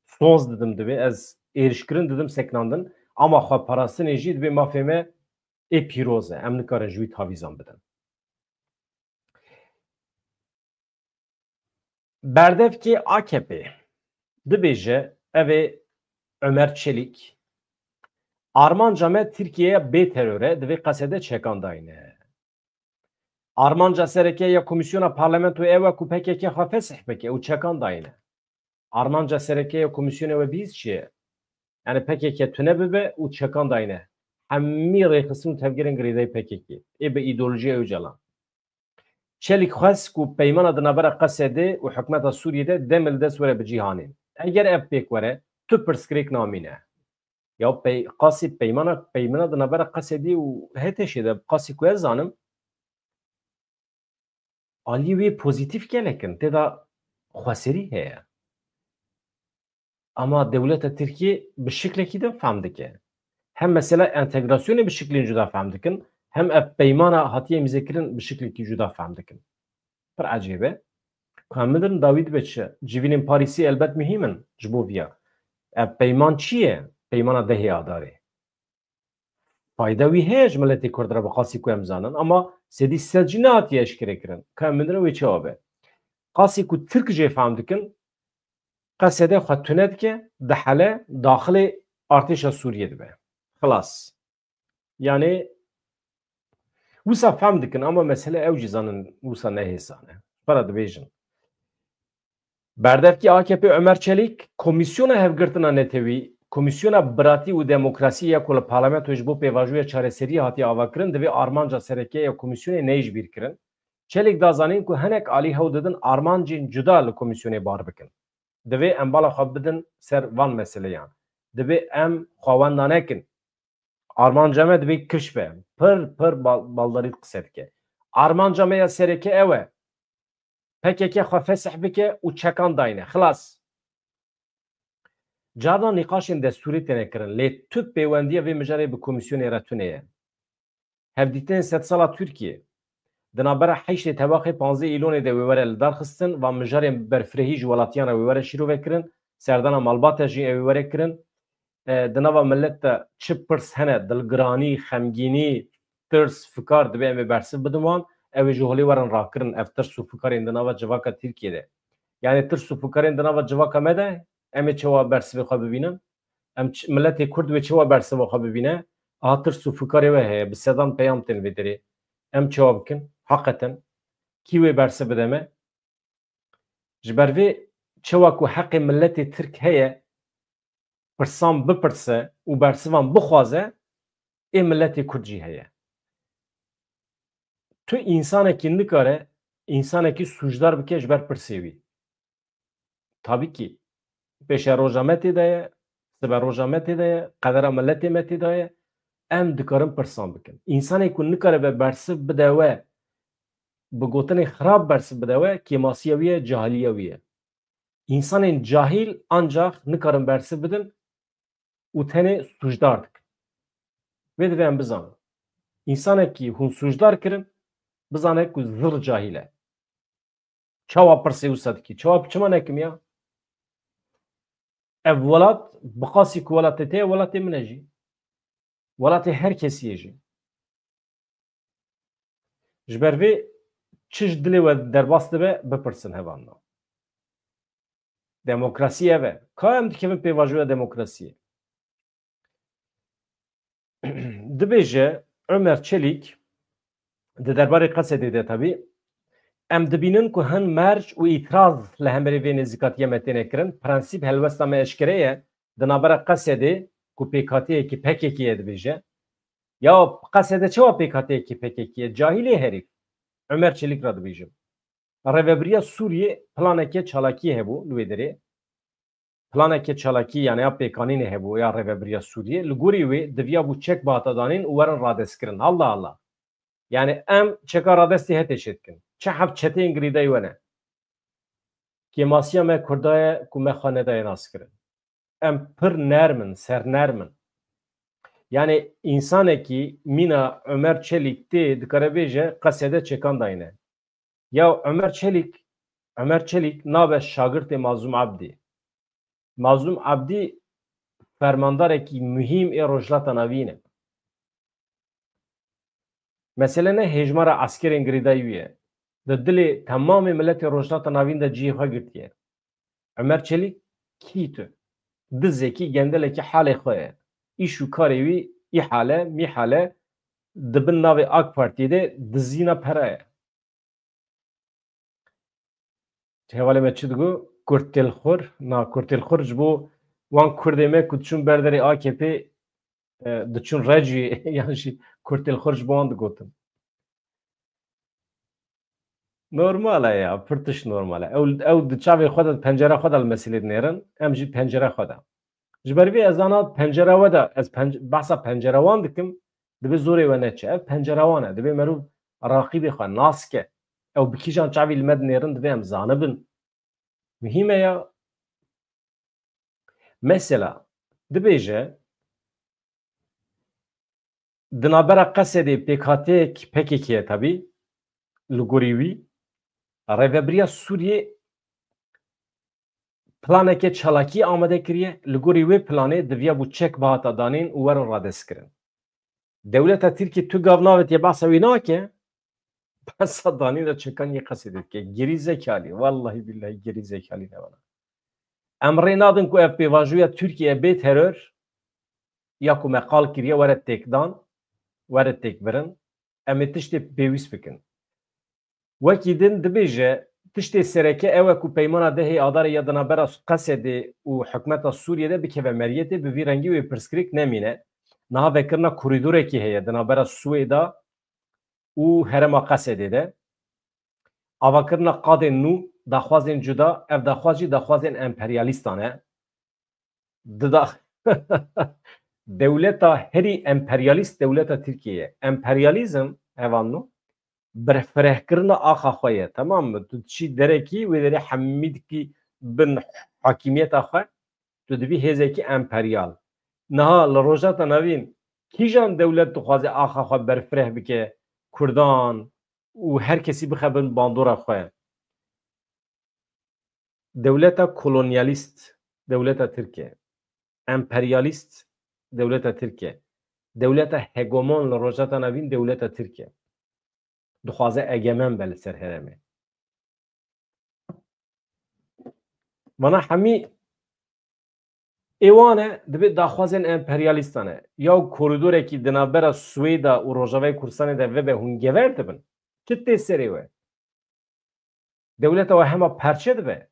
Soz didim dibe, ez êrişkirin didim seknandin. Ama xweparastinê jî dibe mafê me ê pîroz e. Em nikarin ji wî tavîzan bidin. Berdevkê A K P dibêje, ev ê Ömer Çelik, armanca me Tirkiyeya bê teror e, divê qesede çekan dayne. Armanca sereke ya Komîsyona Parlamentoyê ew e ku P K K xwe fesih bike û çekan dayne. Armanca sereke ya Komîsyonê we bîst çi ye? Yani P K K tune bibe û çekan dayne. Hemî rêxistin û tevgerên girêdayî P K K ê bi îdeolojiya Ocalan. Çelik xwest ku peymana di navbera Qesedê û hikûmeta Sûriyê de demê li dest were bi cîhanê. Eger ev pêk were, tu pirsgirêk namîne. Ya pey-, qasî peymana, peymana di navbera Qesedê û H T Ş'ê de qasî ku ez zanim, alî wê pozîtîf gelek in, tê de xweserî heye. Ama dewleta Tirkiyê bi şiklekî din fehm dike. Hem mesela entegrasyonê bi şiklên cuda fehm dikin, hem ev peymana hatiye îmzekirin bi şiklekî cuda fehm dikin. Pir ecêb e. Ku em bidirin dawî dibe çi? Civînên Parîsî elbet muhîm in ji bo viya. Ev peyman çi ye? Peymana dehê Adarê. Fayda wî heye ji miletê Kurd re bi qasî ku em zanin, ama sedî sed jî nehatiye eşkere kirin. Ka em binirin wê çawa be? Qasî ku Tirk jê fehm dikin, Qesede xwe tune dike, dihele daxilê artêşa Sûriyê dibe. Xilas. Yani wisa fehm dikin, ama mesele ew jî zanin wisa ne hêsan e. Para dibêjin. Berdevkî A K P Ömer Çelik, Komîsyona Hevgirtina Netewî, Komîsyona Biratî û Demokrasî ya ku li Parlamentoyê ji bo pêvajoya çareseriyê hatiye avakirin, divê armanca sereke ya komîsyonê neyê ji bîr kirin. Çelik da zanîn ku hinek alî hewl didin armancên cuda li komîsyonê bar bikin. Divê em bala xwe bidin ser van meseleyan. Divê em xwewenda nekin. Armanca me divê kiş be. Pir, pir bal-, baldarî qise dike. Armanca me ya sereke ew e. P K K xwe fesih bike û çekan dayne. Xilas. Carna nîqaşên destûrî têne kirin, lê tu pêwendiya vê mijarê bi komîsyonê re tune ye. Hevdîtinên sedsala Tirkiyê di navbera heştê tebaxê panzdeh Îlonê de wê were lidarxistin, van mijarên berfirehî ji welatiyan re wê were şîrove kirin, serdana malbate jî ew ê were kirin. E, di nava milet de çi pirs hene, dilgiranî, xemgînî, tirs, fikar, divê em ê bersiv bidin wan, ew ê ji holê werin rakirin, ev tirs û fikarên di nava civaka Tirkiyê de. Yani tirs û fikarên di nava civaka me de, em ê çawa bersivê xwe bibînin? Em ç-, miletê Kurd wê çawa bersiva xwe bibîne? Aha tirs û fikarê we heye, bi sedan peyam tên vê derê. Em çawa bikin? Heqeten. Kî wê bersiv bide me? Ji ber vê çawa ku heqê miletê Tirk heye, pirsan bipirse û bersivan bixwaze, ê miletê Kurd jî heye. Tu însanekî nikare, însanekî sûcdar bike ji ber pirsê wî. Tabî kî, pêşeroja me tê de ye, siberoja me tê de ye, qedera miletê me tê de ye, em dikarin pirsan bikin. Însanê ku nikare be bersiv bide we, bi gotinê xirab bersiv bide we, kêmasiya wî ye, cahiliya wî ye. Însanên cahîl ancax nikarin bersiv bidin û tenê sûcdar dikin. Vê divê em bizanin. Însanekî hûn sûcdar kirin, bizane ku zir cahîl e. Çawa pirsê wisa dikî? Çawa çima nekim ya? Ev welat, bi qasî ku welatê te ye, welatê min e jî. Welatê her kesî ye jî. Ji ber vê çi ji dilê we derbas dibe, bipirsin hevalno. Demokrasî ev e. Ka em dikevin pêvajoya demokrasiyê? Dibêje Ömer Çelik, di derbarê Qesedê de tabî, em dibînin ku hin merc û îtiraz li hemberî vê nêzîkatiya me têne kirin. Prensîp helwesta me eşkere ye. Di navbera Qesedê ku pêkhatiyekî P K K ye dibêje, Ya Qesede çawa pêk hate yekê P K K ye? Cahilê herîf. Ömer Çelik re dibêjim. Rêvebiriya Sûriyê planeke çalakiyê hebû li wê derê. Planeke çalakî, yani ya pêkanînê hebû ya Rêvebiriya Sûriyê. Li gorî wê diviya bû çek bihata danîn û werin radestkirin. Allah Allah. Yani em çeka radestê hetê çêdikin. Çi heft çeteyên girêdayî we ne. Kêmasiya me Kurda ye ku me xwe nedaye naskirin. Em pir nerm in, sernerm in. Yani însanekî mîna Ömer Çelîk tê dikare bêje Qesede çekan dayne. Ya Ömer Çelîk, Ömer Çelîk nabe şagirtê Mazlûm Abdî. Mazlûm Abdî fermandarekî muhîm ê Rojhilata Navîn e. Mesele ne hêjmara eskerên girêdayî wî ye. Di dilê temamê miletê Rojhilata Navîn de cihê xwe girtiye. Ömer Çelîk kî tu? Dizekî, gendelekî halê xwe ye. Îş û karê wî îhale, mîhale, di bin navê AK Partiyê de dizîna pera ye. Hevalê me çi digo? Kurtêlxur. Na, kurtêlxur ji bo wan kurdê me ku diçûn ber derê A K P, e, diçûn reciyê, yan jî kurtêlxur ji bo wan digotin. Normal e ya, pir tişt normal e. Ew, ew di çavê xwe de, di pencera xwe de li meselê dinêrin, em jî pencera xwe de. Ji ber vê ez ana pencera we de, ez penc-, behsa pencera wan dikim, divê zorê we neçe. Ev pencera wan e, divê merûv raqîbê xwe nas ke. Ew bi kîjan çavî li me dinêrin, divê em zanibin. Muhîm e ya. Mesela, dibêje, di navbera Qesedê pêkhateyek P K K ye tabî, li gorî wî, Rêvebiriya Sûriyê planeke çalakî amade kiriye, li gorî wê planê diviya bû çek bihata danîn û werin radestkirin. Dewleta Tirkiyê tu gav navêtiye behsa wî nake, behsa danîna çekan yê Qesedê dike. Gerîzekalî, wellahî billahî gerîzekalî ne vana. Em rê nadin ku ev pêvajoya Tirkiye bê teror, ya ku me qal kiriye were têkdan, were têkbirin. Em ê tiştê pêwîst bikin. Wekî din dibêje, tiştê sereke ew e ku peymana dehê Adarê ya di navbera Qesedê û hikûmeta Sûriyê de bikeve meriyetê, bi vî rengî wê pirsgirêk nemîne. Niha vekirina korîdorekî heye di navbera Swêda û herêma Qesedê de. Avakirina qadên nû, daxwazên cuda, ev daxwaz jî daxwazên emperyalîstan e. Dida dewleta herî emperyalîst dewleta Tirkiyê ye. Emperyalîzm, hevalno, berfirehkirina axa xwe ye. Temam mi? Tu diçî derekî, wê derê hemî dikî bin hakimiyeta xwe, tu dibî hêzekî emperyal. Niha li Rojhilata Navîn kîjan dewlet dixwaze axa xwe berfireh bike, Kurdan û her kesî bixe bin bandora xwe? Dewleta kolonyalîst, dewleta Tirkiye. Emperyalîst, dewleta Tirkiye. Dewleta hegemon li Rojhilata Navîn, dewleta Tirkiye. Dixwaze egemen be li ser herêmê. Vana hemî ê wan e, dibê daxwazên emperyalîstan e. Ya korîdorekî di navbera Swêda û Rojavayê Kurdistanê de vebe, hûn gever dibin. Çi tê serê we? Dewleta we hema perçe dibe.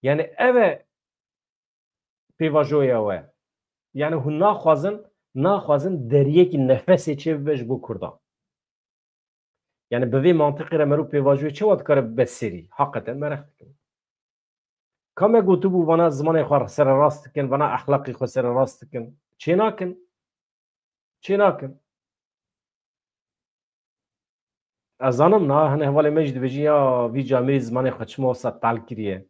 Yani ev e pêvajoya we. Yani hûn naxwazin, naxwazin deriyekî nefesê çê bibe ji bo Kurdan. Yani bi vê mantiqê re merû pêvajoyê çawa dikare bibe serî? Haqeten mereq dikim. Ka me gotibû vana zimanê xwe sererast dikin, vana exlaqê xwe sererast dikin. Çênakin. Çênakin. Ez zanim, niha hene hevalê me jî dibêjin, ya vî camêrî zimanê xwe çima wisa tal kiriye?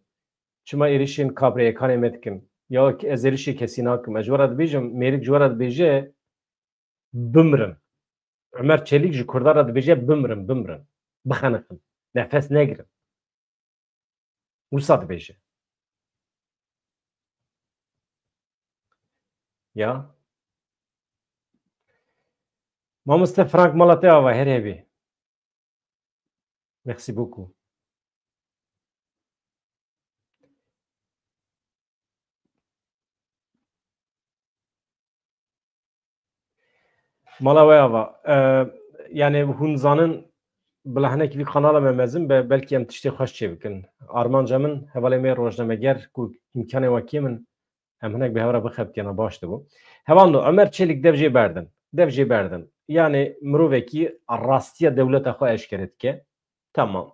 Çima êrişên kabrêyekanê me dikin? Ya ez êrişê kesî nakim. Ez ji we re dibêjim, mêrik ji we re dibêje, bimrin. Ömer Çelik ji Kurdan re dibêje, bimrin, bimrin. Bixeniqin. Nefes negirin. Wisa dibêje. Ya. Mamoste Frank, mala te ava, her hebî. Merci beaucoup. Mala we ava. E, yani hûn zanin, bila hinek vî kanala me mezin be, belkî em tiştê xweş çê bikin. Armanca min, hevalê me rojnameger ku îmkanê we kêm in, em hinek bi hev re bixebitiyana baş dibû. Hevalno, Ömer Çelik dev jê berdin. Dev jê berdin. Yani mirovekî rastiya dewleta xwe eşkere dike. Tamam.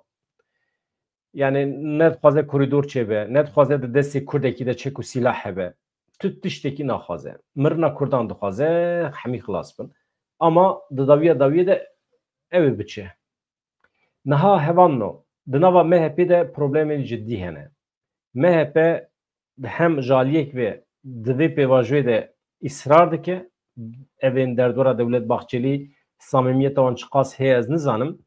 Yani ne dixwaze korîdor çêbe, ne dixwaze di destê Kurdekî de çek û sîlah hebe. Tu tiştekî naxwaze. Mirina Kurdan dixwaze, hemî xilas bin. Ama di dawiya dawiyê de ew ê biçe. Niha hevalno, di nava M H P de problemên cidî hene. M H P hem ji aliyek ve di vê pêvajoyê de îsrar dike, evên derdora Dewlet Bahçelî samîmiyeta wan çiqas heye ez nizanim,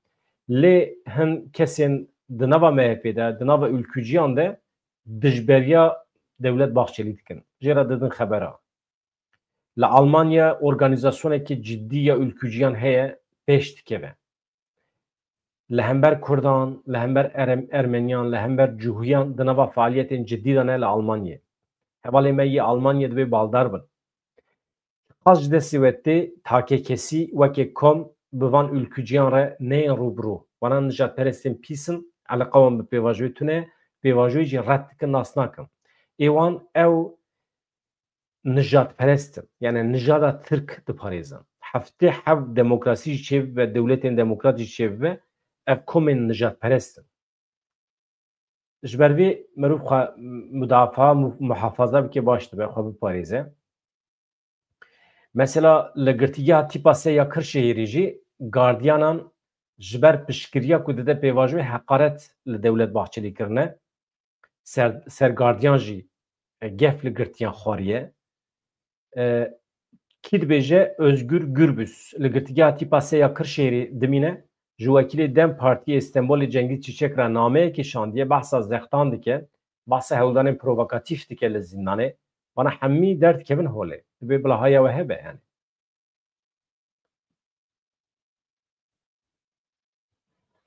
lê hin kesên di nava M H P de, di nava ülküciyan de dijberiya Dewlet Bahçelî dikin. Jê re didin xebera. Li Almanya organîzasyonekî cidî ya ülküciyan heye, pêş dikeve. Li hember Kurdan, li hember Erem-, Ermeniyan, li hember Cuhiyan di nava faaliyetên cidî de ne li Almanyê. Hevalê me yê Almanyê divê baldar bin. Qas ji destê we tê, takekesî weke kom bi van ülküciyan re neyên rû bi rû. Wana nijadperestên pîs in, eleqa wan bi pêvajoyê tune, pêvajoyê jî red dikin, nas nakin. Ê wan ew nijadperest in. Yani nijada Tirk diparêzin. Heftê heft demokrasî jî çêbibe, dewletên demokrat jî çêbibe, ev komên nijadperest in. Ji ber vê meriv xwe mudafaa, mu-, muhafaza bike baş dibe, xwe biparêze. Mesela li girtîgeha tîpa sê ya Kirşehîrî jî gardiyanan ji ber piştgiriya ku dide pêvajoyê heqaret li Dewlet Bahçelî kirine. Ser, sergardiyan jî, e, gef li girtiyan xwariye. E, kî dibêje Özgür Gürbüz li girtîgeha tîpa sê ya Kirşehîrê dimîne, ji wekîlê DEM Partiyê Stenbolê Cengiz Çiçek re nameyekê şandiye, behsa zextan dike, behsa hewldanên provokatîf dike li zîndanê. Bana hemî derdikevin holê. Dibê bila haya we hebe yani.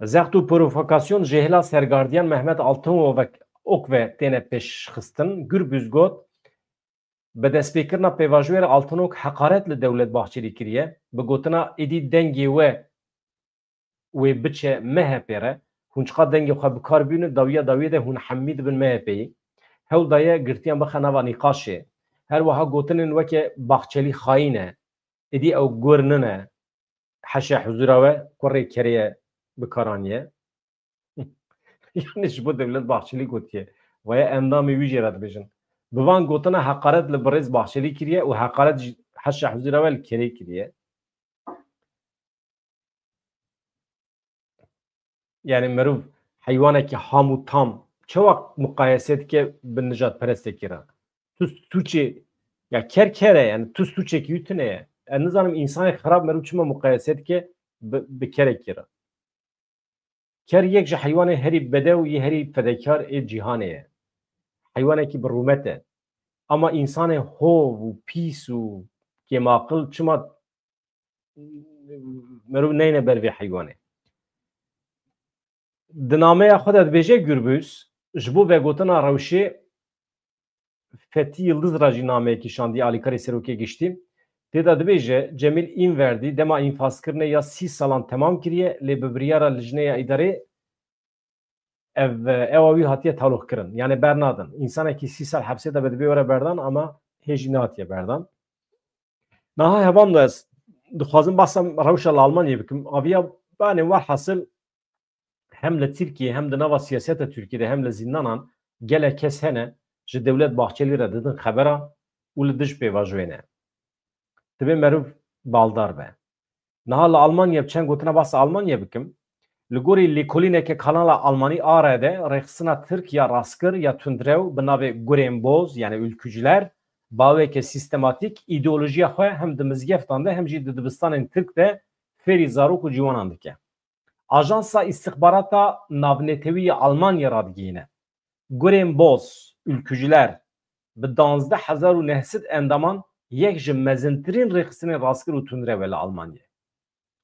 Zext û provokasyon ji hêla sergardiyan Mehmet Altınok ve têne pêşxistin. Gürbüz got, bi destpêkirina pêvajoyê re Altınok heqaret li Dewlet Bahçelî kiriye. Bi gotina êdî dengê we wê biçe M H P re. Hûn çiqas dengê xwe bi kar bînin, dawiya dawiyê de hûn hemî dibin M H P'yî. Hewl daye girtiyan bixe nava nîqaşê. Her wiha gotinên weke Bahçelî xayîn e. Êdî ew gur nine. Heşa huzura we kurê kerê ye bi kar aniye. Yani ji bo Dewlet Bahçelî gotiye. Vaya endamê wî jê re dibêjin. Bi van gotina heqaret li birêz Bahçelî kiriye û heqaret ji heşa huzura we li kerê kiriye. Yani meriv heywanekî ham û tam çawa muqayese dike bi nijadperestekî re? Tu sûçê, ya ker ker e, yani tu sûçekî wî tune ye. Ez nizanim însanê xirab meriv çima muqayese dike bi, bi kerekî re. Ker yek ji heywanê herî bedew yê herî fedekar ê cîhanê ye. Heywanekî bi rûmet e. Ama însanê hov û pîs û kêmaqil çima meriv neyne ber vê heywanê? Di nameya xwe de dibêje Gürbüz, ji bo vegotina rewşê Fethi Yıldız re jî nameyekî şandiye alîkarê serokê giştî. Tê de dibêje, Cemil Înverdî dema înfazkirinê ya sî salan temam kiriye, lê bi biryara lijneya îdarê ev, ewa wî hatiye taloqkirin. Yani bernadin. Însanekî sî sal hepsê de bi dibê were berdan, ama hê jî nehatiye berdan. Niha hevalno ez dixwazim behsa rewşa li Almanyayê bikim. Aviya banê werhasil hem li Tirkiyê, hem di nava siyaseta Tirkiyê de, hem li zîndanan gelek kes hene ji Dewlet Bahçelî re didin xebera û li dij pêvajoyê ne. Divê meriv baldar be. Niha li Almanya, bi çend gotina behsa Almanya bikim. Li gorî lêkolîneke kanala Almanî A R D, rêxistina Tirk ya rastkir ya tundrew bi navê Gurên Boz, yani ülkücüler, bi aweke sîstematîk îdeolojiya xwe hem di mizgeftan de hem jî di dibistanên Tirk de fêrî zarok û ciwanan dike. Ajansa îstixbarata navnetewî ya Almanya radigihîne. Gurên Boz, ülkücüler, bi duwazdeh hezar û neh sed endaman yek ji mezintirîn rêxistinên rastkir û tundrew e li Almanyê.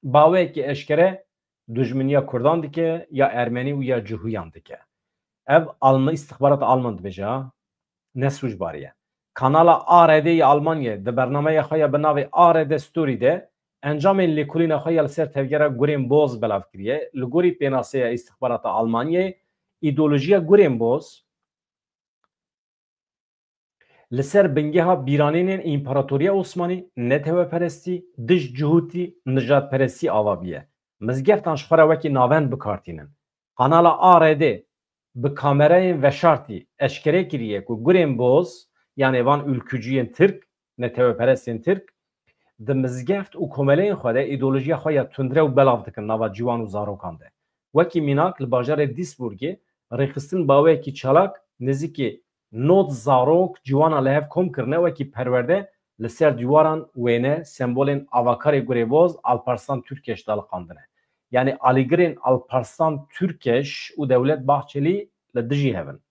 Baweyekî eşkere dujminiya Kurdan dike, ya Ermenî û ya Cuhuyan dike. Ev Alman, îstixbarata Alman dibêje, ha. Ne sûcbarî ye. Kanala A R D ya Almanyê di bernameya xwe ya bi navê A R D Story de encamên lêkolîna xwe ya li ser tevgera Gurên Boz belav kiriye. Li gorî pênaseya îstixbarata Almanyê, îdeolojiya Gurên Boz li ser bingeha bîranînên Împaratoriya Osmanî, neteweperestî, dij cihûtî, nijadperestî ava bûye. Mizgeftan ji xwe re wekî navend bikartînin. Kanala A R D bi kamerayên veşartî eşkere kiriye ku gurên boz, yanê van ülküciyên Tirk, neteweperestên Tirk, di mizgeft û komeleyên xwe de îdeolojiya xwe ya tundrew belav dikin nava ciwan û zarokan de. Wekî mînak li bajarê Duisburgê rêxistin bi awayekî çalak nêzîkî nod zarok ciwana li hev kom kirine, wekî perwerde li ser dîwaran wêne, sembolên avakarê gurê boz Alparslan Türkeş daliqandine. Yanî alîgirên Alparslan Türkeş û Dewlet Bahçelî li dijî hev in.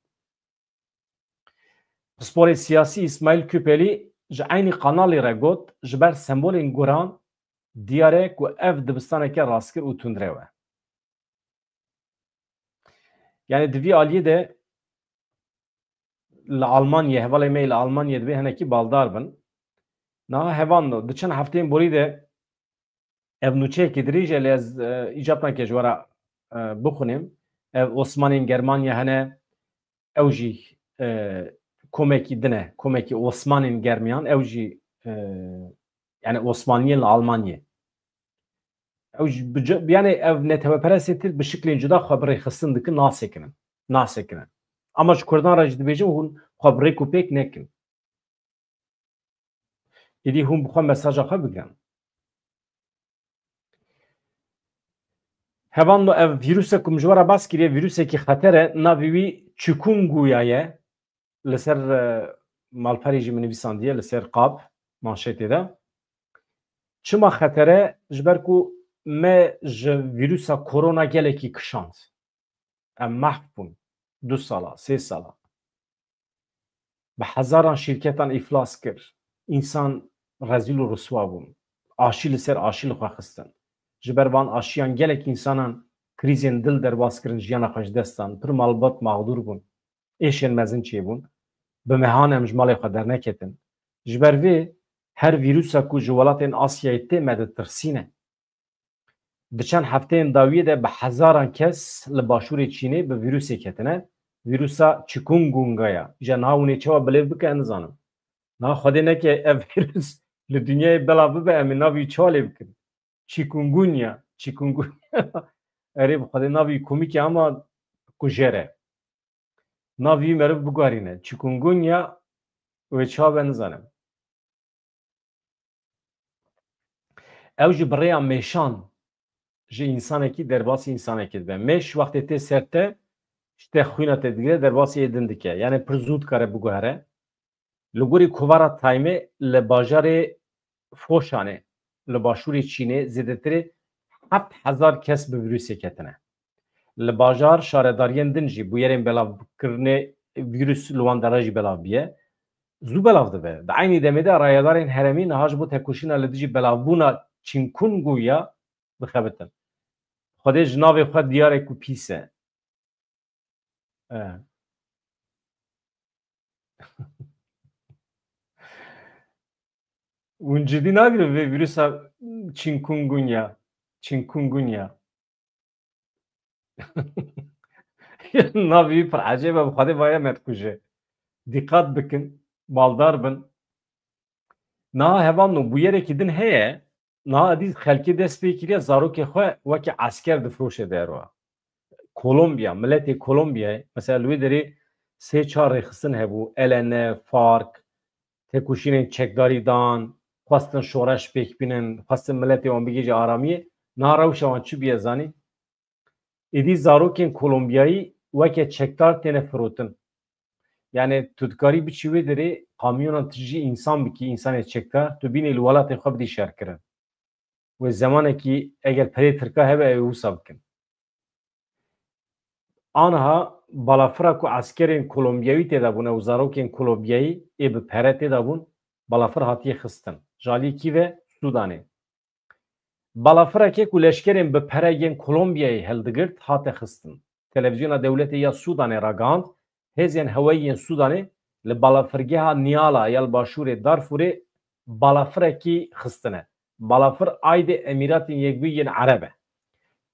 Pisporê siyasî Îsmaîl Küpelî ji eynî kanalê re got, ji ber sembolên guran diyar e ku ev dibistaneke rastgir û tundrew e. Yanî di vî aliyê de li Almanyê, hevalê me yê li Almanyê divê hinekî baldar bin. Niha hevalno, di çend hefteyên borî de ev nûçeyekî dirêj e, lê ez, e, îcab nake ji we re, e, bixwînim. Ev Osmanên Germanya hene, ew jî, e, komekî din e, komekî Osmanên Germiyan, ew jî, e, yani Osmaniyên li Almanyê. Ew jî bi ce-, yani ev neteweperestê Tirk bi şiklên cuda xwe bi rêxistin dikin, nasekinin. Nasekinin. Ama ji Kurdan re jî dibêjim hûn xwe bi rêk û pêk nekin. Êdî hûn bi xwe mesaja xwe bigirin. Hevalno, ev vîrusek ku min ji we re bas kiriye, vîrusekî xeter e, navê wî chikungunya ye. Li ser, e, malperê jî min nivîsandiye, li ser qab, manşetê de. Çima xeter e? Ji ber ku me ji vîrusa korona gelekî kişand. Em mahv bûn. Du sala, sê sala. Bi hezaran şîrketan îflas kir. Însan rezîl û riswa bûn. Aşî li ser aşî li xwe xistin. Ji ber van aşiyan gelek însanan krîzên dil derbas kirin, jiyana xwe ji dest dan. Pir malbat maxdûr bûn. Êşên mezin çêbûn. Bi mehan em ji malê xwe derneketin. Ji ber vê her vîrusa ku ji welatên Asyayê tê me ditirsîne. Di çend hefteyên dawiyê de bi hezaran kes li başûrê Çînê bi vîrusê ketine. Vîrusa chikungunya. Îja niha hûn ê çawa bilêv bikin, ez nizanim. Niha Xwedê neke ev vîrus li dinyayê belav bibe, em ê navê wî çawa lê bikin? Chikungunya, chikungunya. Erê, bi Xwedê navê wî komîk e ama kujer e. Navê wî meriv biguherîne. Chikungunya wê çawa be, nizanim. Ew jî bi rêya mêşan ji însanekî derbasî însanekî dibe. Mêş wextê tê ser te, ji te xwîna te digire, derbasî yê din dike. Yani pir zû dikare biguhere. Li gorî kovara Time'ê li bajarê Foshanê, li başûrê Çînê zêdetirê heft hezar kes bi vîrusê ketine. Li bajar şaredariyên din jî bûyerên belavkirinê vîrus li wan dera jî belav bûye. Zû belav dibe. Di eynî demê de rayedarên herêmî niha ji bo tekoşîna li dijî belavbûna chikungunya dixebitin. Xwedê ji navê xwe diyar e ku pîs e. E. Hûn cidî nagirin vê vîrusa chikungunya? Chikungunya. Navê wî pir ecêb e, bi Xwedê vaye me dikuje. Dîqat bikin, baldar bin. Niha hevalno, bûyerekî din heye, niha edî xelkê dest pê kiriye, zarokê xwe wekî esker difiroşe derwa. Kolombiya, miletê Kolombiyayê, mesela li wê derê sê çar rêxistin hebû, L N F, FARC, têkoşînên çekdarî dan, xwestin şoreş pêk bînin, xwestin miletê wan bigihîje aramiyê. Niha rewşa wan çi bûye zanî? Êdî zarokên Kolombiyayî weke çekdar têne firotin. Yani tu dikarî biçî wê derê kamyonan tijî însan bikî, însanê çekdar, tu bînî li welatê xwe bidî şerkirin. Wê zemanekî eger perê Tirka hebe ew ê wisa bikin. Aniha balafira ku eskerên Kolombiyayî tê de bûne û zarokên Kolombiyayî ê bi pere tê de bûn, balafir hatiye xistin. Ji aliyê kî ve? Sûdanê. Balafirekê ku leşkerên bi pere yên Kolombiyayê hildigirt hate xistin. Televîzyona dewletê ya Sûdanê ragihand, hêzên hewayî yên Sûdanê li balafirgeha Niyala ya li başûrê Darfûrê balafirekî xistine. Balafir aîdê Emîratên Yekbûyî yên Ereb e.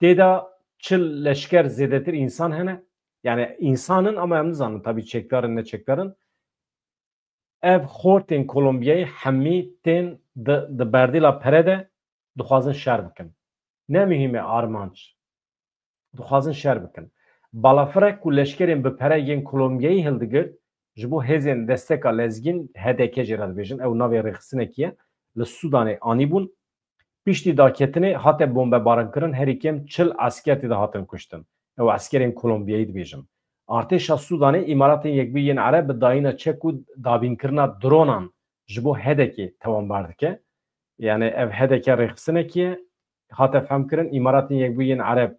Tê de çil leşker zêdetir însan hene. Yani însan in ama em nizanin tabî çekdar in ne çekdar in. ev xortên Kolombiyayê hemî tên di, di berdêla pere de dixwazin şer bikin. Ne muhîm e armanc. Dixwazin şer bikin. Balafirek ku leşkerên bi pere yên Kolombiyayê hildigirt, ji bo hêzên Desteka Lezgîn, H D K jê re dibêjin, ew navê rêxistinekî ye, li Sûdanê anîbûn. Piştî daketinê hate bombebarankirin, herî kêm çil esker tê de hatin kuştin. Ew eskerên Kolombiyayî dibêjin. Artêşa Sûdanê Îmaratên Yekbûyî yên Ereb bi dayîna çek û dabînkirina dronan ji bo H D K'ê tewanbar dike. Yani ev H D K rêxistinekî ye, hate fehmkirin, Îmaratên Yekbûyî yên Ereb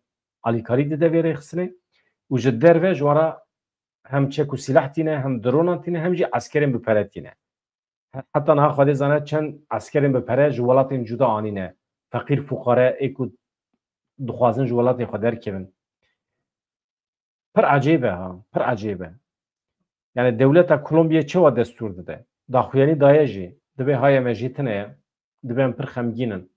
alîkarî dide vê rêxistinê û ji derve ji wan re hem çek û sîleh tîne, hem dronan tîne, hem jî eskerên bi pere tîne. He-, heta niha Xwedê zane çend eskerên bi pere ji welatên cuda anîne. Feqîr fuqare ê ku dixwazin ji welatê xwe derkevin. Pir ecêb e ha, pir ecêb e. Yani dewleta Kolombiyê çawa destûr dide? Daxuyanî daye jî, dibê haye me jî tune ye, dibê em pir xemgîn in.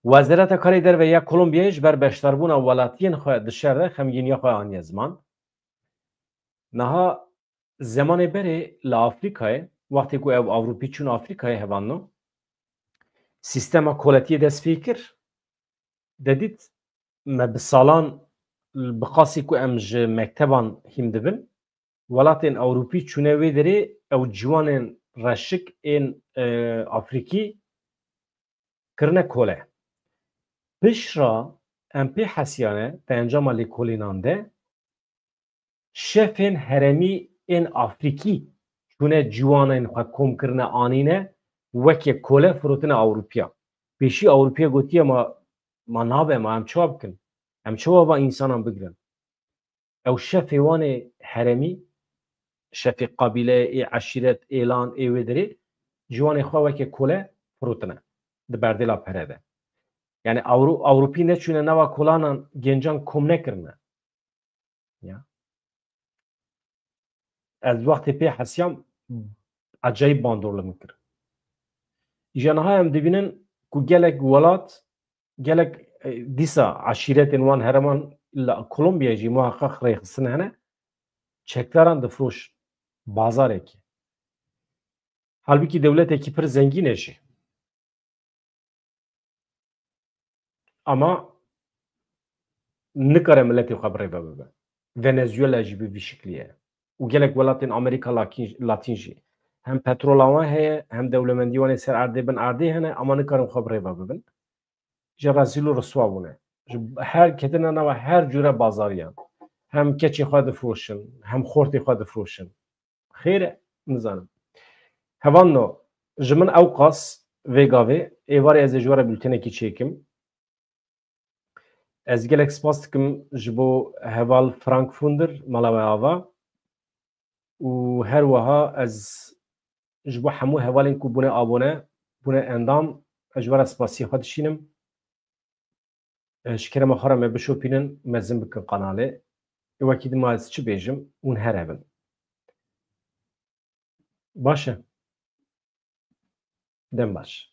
Wezareta Karê Derve ya Kolombiyayê ji ber beşdarbûna welatiyên xwe di şer de xemgîniya xwe aniye ziman. Niha zemanê berê li Afrîkayê, wextê ku ew Ewropî çûn Afrîkayê, hevalno, sîstema koletiyê dest pê kir. De dît, me bi salan, bi qasî ku em ji mekteban hîm dibin, welatên Ewropî çûne wê derê, ew ciwanên reşik ên, e, Afrîkî kirine kole. Piştre em pê hesiyane, di encama lêkolînan de, şefên heremî ên Afrîkî çûne ciwanên xwe kom kirine, anîne weke kole, firotine Ewropiya. Pêşî Ewropiya gotiye, ma, ma nabe, ma em çawa bikin? Em çawa va însanan bigirin? Ew şefê wan ê heremî, şefê qabîleyê, ê eşîret, ê lan, ê wê derê, ciwanê xwe weke kole firotine di berdêla pere de. Yani Ewro-, Ewropî neçûne nava kolanan, gencan kom nekirine. Ya. Ez wextê pê hesiyam, ecayîb bandor li min kir. Îja niha em dibînin ku gelek welat, gelek, e, dîsa eşîretên wan hereman li Kolombiya jî muheqeq rêxistin hene, çekdaran difiroş bazarekî. Halbûkî dewletekî pir zengîn e jî. Ama nikare miletê xwe bi rê ve bibe. Venezuela jî bi vî şiklî ye. Û gelek welatên Amerîka Lakîn-, Latîn jî. Hem petrola wan heye, hem dewlemendî wan ê ser erdê bin erdê hene, ama nikarin xwe bi rê ve bibin. Ji rezîl û riswa bûne. Ji her ketine nava her cure bazariyan. Hem keçê xwe difiroşin, hem xortê xwe difiroşin. Xêr e, nizanim. Hevalno, ji min ewqas vê gavê, êvarê ez ê ji we re bültenekî çêkim. Ez gelek spas dikim ji bo heval Frank Funder, mala we ava. Û her wiha ez ji bo hemû hevalên ku bûne abone, bûne endam, ez ji we re spasiya xwe dişînim. E, ji kerema xwe re me bişopînin, mezin bikin qanalê. Ê wekî dima ez çi bêjim, hûn her hebin. Baş e. Dem baş.